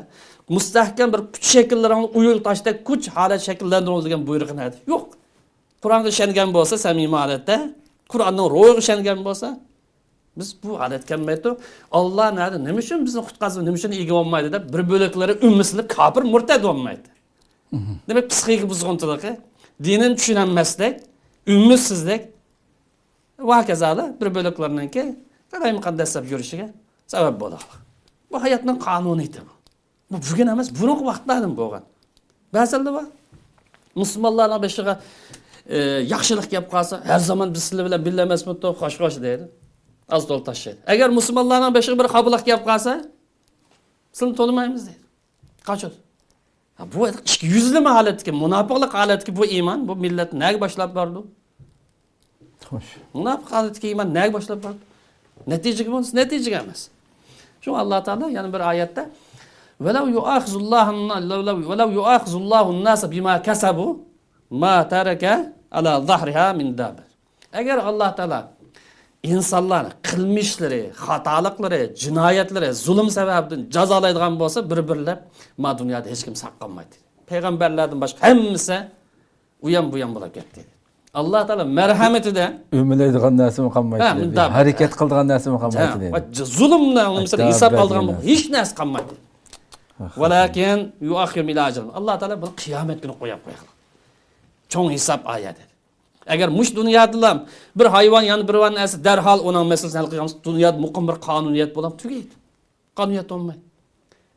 مۇستەھكەم بىر كۈچ شەكىللىرىڭلار، ئۇيۇل تاشتەك كۈچ ھالەت شەكىللەندۈرۈڭ دېگەن بۇيرۇقى نەدە؟ يوق. قۇرئانغا ئىشەنگەن بولسا، سەمىمىي ھالەتتە، قۇرئاننىڭ روھىغا ئىشەنگەن بولسا، بىز بۇ ھالەتكە كەلمەيتتۇق. ئاللا نەدە، نېمە ئۈچۈن بىزنى قۇتقازدى، نېمە ئۈچۈن ئىگە بولمايدۇ دەپ بىر بۆلەكلىرى ئۈممىسىلىپ كاپىر مۇرتەد بولمايتتى. مم. دېمەك، پسىخىكا بۇزغۇنچىلىقى، دىنىنى چۈشىنەلمەسلىك، ئۈمىدسىزلىك ۋە ھاكازالا بىر بۆلەكلەرنىڭكى قالايمىقان دەسسەپ يۈرۈشىگە سەۋەب بولىدۇ. بۇ ھاياتنىڭ قانۇنىيىتى بۇ. بۇ بۈگۈن ئەمەس، بۇرۇنقى ۋاقىتلاردىن بولغان. بەزىلەر بار. مۇسۇلمانلارنىڭ بېشىغا، ئى، ياخشىلىق كەپ قالسا، ھەر زامان بىز سىلەر بىلەن بىللە ئەمەسمىدۇق، خوش خوش دەيدۇ. ئاز تولا تاشلايدۇ. ئەگەر مۇسۇلمانلارنىڭ بېشىغا بىر خاپىلىق كەپ قالسا، سىلىنى تونۇمايمىز دەيدۇ. قاچىدۇ. ھە، بۇ ئىككى يۈزلىمە ھالەتتىكى، مۇناپىقلىق ھالەتتىكى بۇ ئىمان، بۇ مىللەت نەگە باشلاپ باردى؟ خوش. مۇناپىق ھالەتتىكى ئىمان نەگە باشلاپ باردى؟ نەتىجىگە بولسا، نەتىجىگە ئەمەس. شۇڭا ئاللا تائالا يەنە بىر ئايەتتە، «ۋەلەۋ يۇئاخىزۇللاھۇن-، ۋەلەۋ، ۋەلەۋ يۇئاخىزۇللاھۇن-ناسە بىما كەسەبۇ ما تەرەكە ئەلا زاھرىھا مىن داببە.» ئەگەر ئاللا تائالا ئىنسانلار قىلمىشلىرى، خاتالىقلىرى، جىنايەتلىرى، زۇلۇم سەۋەبىدىن جازالايدىغان بولسا، بىر-بىرلەپ ما دۇنيادا ھېچكىم ساق قالمايدۇ. پەيغەمبەرلەردىن باشقا ھەممىسى ئۇيان-بۇيان بولۇپ كەتتى. ئاللا تائالا مەرھەمىتىدە ئۆمىلەيدىغان نەرسىمۇ قالمايتتى. ھە، مۇنداق. ھەرىكەت قىلىدىغان نەرسىمۇ قالمايتتى ھە، دەيدۇ. ۋە زۇلۇمنى ھەتتا ھېساب ئالىدىغان بەدىنى. ھېچ نەرسە قالمايتتى. ۋەلاكىن يۇئەخخىرۇھۇم ئىلە ئەجەلىن. ئاللا تائالا بۇنى قىيامەت كۈنى قويۇپ قويغان. چوڭ ھېساب ئايەت. ئەگەر مۇشۇ دۇنيادىلا بىر ھايۋان يا بىر نەرسە دەرھال ئۇنىڭ مەسىلىسىنى ھەل قىلغان بولسا، دۇنيادا مۇقىم بىر قانۇنىيەت بولامدۇ؟ تۈگەيدۇ. قانۇنىيەت بولمايدۇ.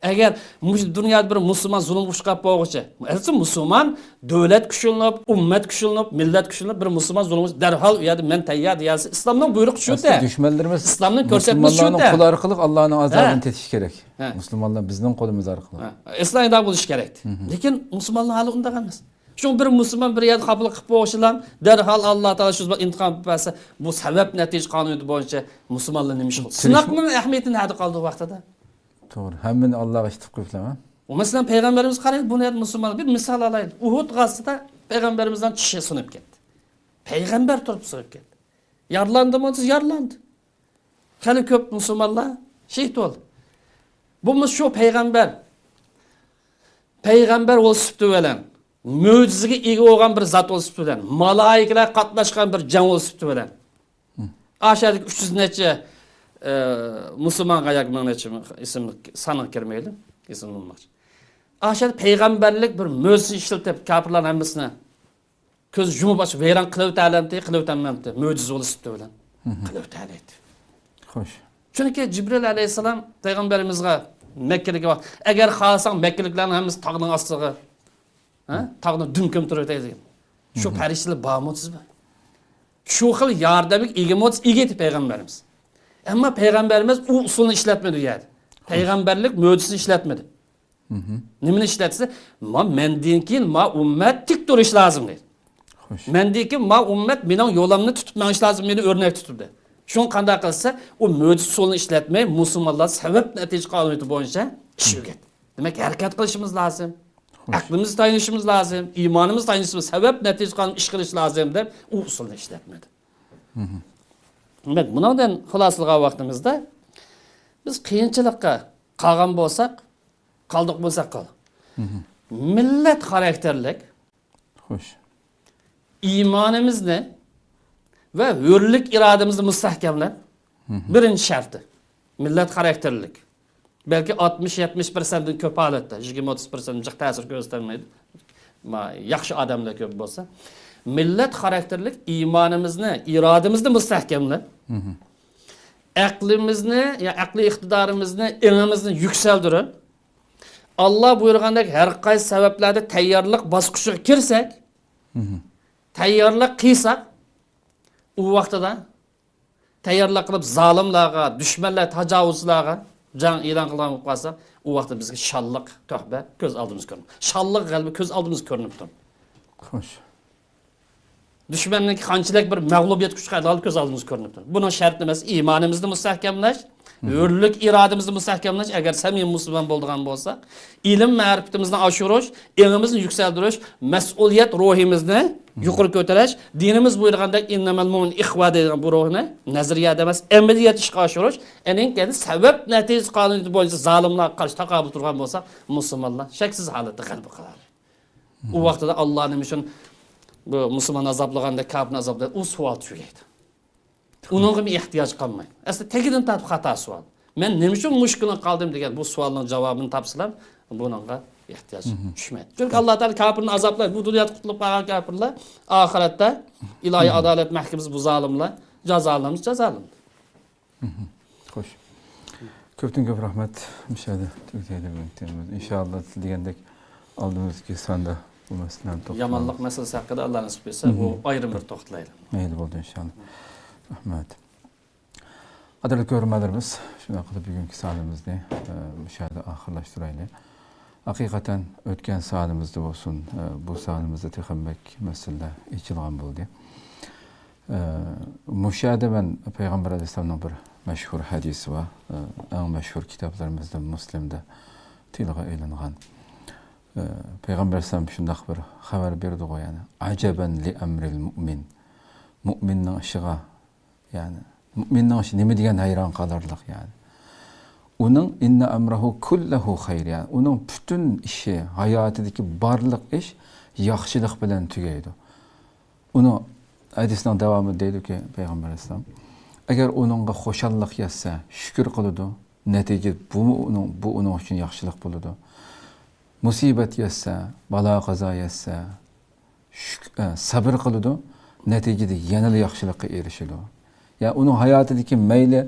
ئەگەر مۇشۇ دۇنيادا بىر مۇسۇلمان زۇلۇمغا ئۇچراپ بولغۇچە، ئەلۋەتتە مۇسۇلمان دۆلەت كۈچلىنىپ، ئۈممەت كۈچلىنىپ، مىللەت كۈچلىنىپ، بىر مۇسۇلمان زۇلۇمغا دەرھال ئۇ يەردە مەن تەييار دېيەلسە، ئىسلامنىڭ بۇيرۇقى شۇ ئەسلى دە. دۈشمەنلىرىمىز ئىسلامنىڭ كۆرسەتمىسى شۇ مۇسۇلمانلارنىڭ دە. قولى ئارقىلىق ئاللانىڭ ئازابىنى ھە. تېتىش كېرەك. ھە. مۇسۇلمانلار بىزنىڭ قولىمىز ئارقىلىق. ھە. ئىسلام ئىدارە بولۇشى كېرەك. مھم. لېكىن مۇسۇلمانلار ھالى ئۇنداق ئەمەس. شۇڭا بىر مۇسۇلمان بىر يەردە خاپىلىق قىلىپ بولغۇچىلا دەرھال ئاللا تائالا شۇ ئىنتىقام بەرسە، بۇ سەۋەب نەتىجە قانۇنىيىتى بويىچە مۇسۇلمانلار نېمە ئىش قىلدى؟ سېلىشمە- سىناقنىڭ ئەھمىيىتى نەدە قالدى ئۇ ۋاقتىدا؟ توغرا. ھەممىنى ئاللاغا ئىشتىپ قويۇپلا. مەسىلەن، پەيغەمبىرىمىز قارايلى، بۇنى مۇسۇلمانلار بىر مىسال ئالايلى. ئۇھۇد غازىسىدا پەيغەمبىرىمىزنىڭ چىشى سۇنۇپ كەتتى. پەيغەمبەر تۇرۇپ سۇنۇپ كەتتى. يارىلاندىمۇ دېسە، يارىلاندى. خېلى كۆپ مۇسۇلمانلار شېھىت بولدى. بۇمۇ شۇ پەيغەمبەر، پەيغەمبەر بولۇش سۈپىتى بىلەن، مۆجىزىگە ئىگە بولغان بىر زات بولۇش سۈپىتى بىلەن، مالائىكىلەر قاتناشقان بىر جەڭ بولۇش سۈپىتى بىلەن. ئاشۇ يەردىكى ئۈچ يۈز نەچچە، ئە، مۇسۇلمانغا ياكى مىڭ نەچچە، ئېسىمگە، سانىغا كىرمەيلى، ئېسىمدىن بولماقچى. ئاشۇ يەردە پەيغەمبەرلىك بىر مۆجىزە ئىشلىتىپ، كاپىرلارنىڭ ھەممىسىنى كۆز يۇمۇپ ئاچىپ ۋەيران قىلىۋېتەلەمتى، قىلىۋېتەلمەمتى؟ مۆجىزە بولۇش سۈپىتى بىلەن. مھم. قىلىۋېتەلەيدى. خوش. چۈنكى جىبرىل ئەلەيھىسسالام پەيغەمبىرىمىزغا مەككىدىكى ۋاقىت، ئەگەر خالىساڭ مەككىلىكلەرنىڭ ھەممىسى تاغنىڭ ئاستىغا، ھە؟ تاغنى دۈم كۆمتۈرۈۋېتەي دېگەن. شۇ مھم. پەرىشتىلەر بارمۇ سىز بىلەن؟ شۇ خىل ياردەمگە ئىگە بولسا ئىگە ئىدى پەيغەمبىرىمىز. ئەمما پەيغەمبىرىمىز ئۇ ئۇسۇلنى ئىشلەتمىدى ئۇ يەردە. پەيغەمبەرلىك مۆجىزىسىنى ئىشلەتمىدى. مھم. نېمىنى ئىشلەتسە، ما مەندىن كېيىن ما ئۈممەت تىك تۇرۇشى لازىم دەيدۇ. خوش. مەندىن كېيىن ما ئۈممەت مېنىڭ يولۇمنى تۇتۇپ مېڭىشى لازىم، مېنى ئۆرنەك تۇتۇپ دەيدۇ. شۇڭا قانداق قىلسا، ئۇ مۆجىزە ئۇسۇلىنى ئىشلەتمەي، مۇسۇلمانلار سەۋەب نەتىجە قانۇنىيىتى بويىچە ئىش يۈرگۈزدى. دېمەك، ھەرىكەت قىلىشىمىز لازىم. خوش. ئەقلىمىزگە تايىنىشىمىز لازىم. ئىمانىمىزغا تايىنىشىمىز، سەۋەب نەتىجە قانۇن ئىش قىلىش لازىم دەپ ئۇ ئۇسۇلنى ئىشلەتمىدى. مھم. دېمەك، بۇنىڭدىن خۇلاسىلىغان ۋاقتىمىزدا بىز قىيىنچىلىققا قالغان بولساق، قالدۇق بولساق قال. مھم. مىللەت خاراكتېرلىك خوش. ئىمانىمىزنى ۋە ھۆرلۈك ئىرادىمىزنى مۇستەھكەملەپ، مھم. بىرىنچى شەرتى، مىللەت خاراكتېرلىك. بەلكى ئاتمىش، يەتمىش پىرسەنتتىن كۆپ ھالەتتە، يىگىرمە، ئوتتۇز پىرسەنت جىق تەسىر كۆرسىتەلمەيدۇ. ما، ياخشى ئادەملەر كۆپ بولسا. مىللەت خاراكتېرلىك ئىمانىمىزنى، ئىرادىمىزنى مۇستەھكەملەپ، مھم. ئەقلىمىزنى، يا ئەقلىي ئىقتىدارىمىزنى، ئېڭىمىزنى يۈكسەلدۈرۈپ، ئاللا بۇيرۇغاندەك ھەر قايسى سەۋەبلەردە تەييارلىق باسقۇچىغا كىرسەك، مھم. تەييارلىق قىلساق، ئۇ ۋاقتىدا تەييارلىق قىلىپ، زالىملارغا، دۈشمەنلەر، تاجاۋۇزچىلارغا جەڭ ئېلان قىلغان بولۇپ قالسا، ئۇ ۋاقىتتا بىزگە شانلىق تۆھپە كۆز ئالدىمىزغا كۆرۈنىدۇ. شانلىق غەلىبە كۆز ئالدىمىزغا كۆرۈنۈپ تۇرىدۇ. خوش. دۈشمەننىڭكى قانچىلىك بىر مەغلۇبىيەتكە ئۇچرىغانلىقى كۆز ئالدىمىزغا كۆرۈنۈپ تۇرىدۇ. بۇنىڭ شەرتى نېمە؟ ئىمانىمىزنى مۇستەھكەملەش، مھم. ھۆرلۈك ئىرادىمىزنى مۇستەھكەملەش، ئەگەر سەمىمىي مۇسۇلمان بولىدىغان بولساق، ئىلىم مەرىپىتىمىزنى ئاشۇرۇش، ئېڭىمىزنى يۈكسەلدۈرۈش، مەسئۇلىيەت روھىمىزنى مھم. يۇقىرى كۆتۈرۈش، دىنىمىز بۇيرۇغاندەك ئىننەمەل مۇئمىنۇنە ئىخۋە دەيدىغان بۇ روھنى نەزەرىيەدە ئەمەس، ئەمەلىيەتتە ئىشقا ئاشۇرۇش، ئەنىڭ كەينىدىن سەۋەب نەتىجە قانۇنىيىتى بويىچە زالىملارغا قارشى تاقابىل تۇرغان بولساق، مۇسۇلمانلار شەكسىز ھالەتتە غەلىبە قىلالىدۇ. ئۇ ۋاقتىدا ئاللا نېمە ئۈچۈن بۇ مۇسۇلماننى ئازابلىغاندەك، كاپىرنى ئازابلىغاندەك، ئۇ سوئال تۈگەيدۇ. ئۇنىڭغىمۇ ئېھتىياج قالمايدۇ. ئەسلى تېگىدىن تارتىپ خاتا سوئال. مەن نېمە ئۈچۈن مۇشۇ كۈنگە قالدىم دېگەن بۇ سوئالنىڭ جاۋابىنى تاپسىلا، بۇنىڭغا ئېھتىياج چۈشمەيدۇ. چۈنكى ئاللا تائالا كاپىرنى ئازابلايدۇ. بۇ دۇنيادا قۇتۇلۇپ قالغان كاپىرلار ئاخىرەتتە ئىلاھىي ئادالەت مەھكىمىسى بۇ زالىملار جازالىنىمىز، جازالىنىدۇ. خوش. كۆپتىن كۆپ رەھمەت. مۇشۇ يەردە تۈگىتەيلى بۈگۈنكى تېمىمىزنى. ئىنشائاللا، سىز دېگەندەك ئالدىمىزدىكى ساندا بۇ مەسىلىلەرنى توختىلىمىز. يامانلىق مەسىلىسى ھەققىدە ئاللا نېسىپ ئەتسە، ئۇ ئايرىم بىر توختىلايلى. مەيلى، بولدى، ئىنشائاللا. رەھمەت. قەدىرلىك كۆرۈرمەنلىرىمىز، شۇنداق قىلىپ بۈگۈنكى سانىمىزنى، ئە، مۇشۇ يەردە ئاخىرلاشتۇرايلى. ھەقىقەتەن ئۆتكەن سانىمىزدا بولسۇن، ئە، بۇ سانىمىزدا تېخىمۇ بەك مەسىلىلەر ئېچىلغان بولدى. ئە، مۇشۇ يەردە مەن پەيغەمبەر ئەلەيھىسسالامنىڭ بىر مەشھۇر ھەدىسى بار. ئە، ئەڭ مەشھۇر كىتابلىرىمىزدىن مۇسلىمدا تىلغا ئېلىنغان. ئە، پەيغەمبەر ئەلەيھىسسالام شۇنداق بىر خەۋەر بېرىدىغۇ، يەنى، «عجبا لأمر المؤمن». مۇئمىننىڭ ئىشىغا، يەنى، مۇئمىننىڭ ئىشى نېمە دېگەن ھەيران قالارلىق، يەنى. ئۇنىڭ «إن أمره كله خير»، يەنى ئۇنىڭ پۈتۈن ئىشى، ھاياتىدىكى بارلىق ئىش ياخشىلىق بىلەن تۈگەيدۇ. ئۇنىڭ ھەدىسنىڭ داۋامىدا دەيدۇكى پەيغەمبەر ئەلەيھىسسالام، ئەگەر ئۇنىڭغا خۇشاللىق يەتسە، شۈكۈر قىلىدۇ، نەتىجە بۇمۇ ئۇنىڭ، بۇ ئۇنىڭ ئۈچۈن ياخشىلىق بولىدۇ. مۇسىبەت يەتسە، بالا-قازا يەتسە، شۈك-، ئە، سەبرى قىلىدۇ، نەتىجىدە يەنىلا ياخشىلىققا ئېرىشىدۇ. يەنى ئۇنىڭ ھاياتىدىكى مەيلى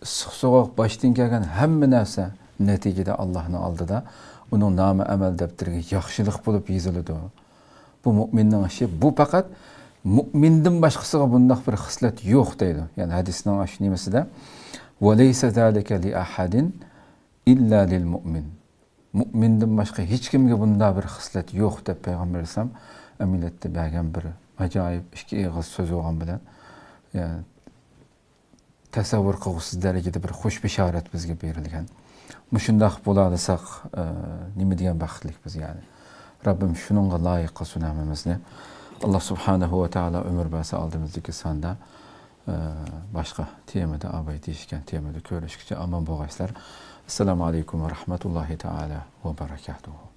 ئىسسىق-سوغۇق، باشتىن كەلگەن ھەممە نەرسە نەتىجىدە ئاللاھنىڭ ئالدىدا ئۇنىڭ نامە ئەمەل دەپتىرىگە ياخشىلىق بولۇپ يېزىلىدۇ. بۇ مۇئمىننىڭ ئىشى، بۇ پەقەت مۇئمىندىن باشقىسىغا بۇنداق بىر خىسلەت يوق دەيدۇ. يەنى ھەدىسنىڭ ئاشۇ نېمىسىدە، «وليس ذلك لأحد إلا للمؤمن». مۇئمىندىن باشقا ھېچكىمگە بۇنداق بىر خىسلەت يوق دەپ پەيغەمبەر ئەلەيھىسسالام ئەمەلىيەتتە بەرگەن بىر ئاجايىپ ئىككى ئېغىز سۆز بولغان بىلەن، يەنى تەسەۋۋۇر قىلغۇسىز دەرىجىدە بىر خۇش بېشارەت بىزگە بېرىلگەن. مۇشۇنداق بولالىساق، ئە، نېمە دېگەن بەختلىك بىز، يەنى. رەببىم شۇنىڭغا لايىق قىلسۇن ھەممىمىزنى. ئاللا سۇبھانەھۇ ۋە تائالا ئۆمۈر بەرسە، ئالدىمىزدىكى ساندا، ئە، باشقا تېمىدا، ئاباي دېيىشكەن تېمىدا كۆرۈشكىچە ئامان بولغايسىلەر. ئەسسالامۇ ئەلەيكۇم ۋە رەھمەتۇللاھى تائالا ۋە بەرەكاتۇھۇ.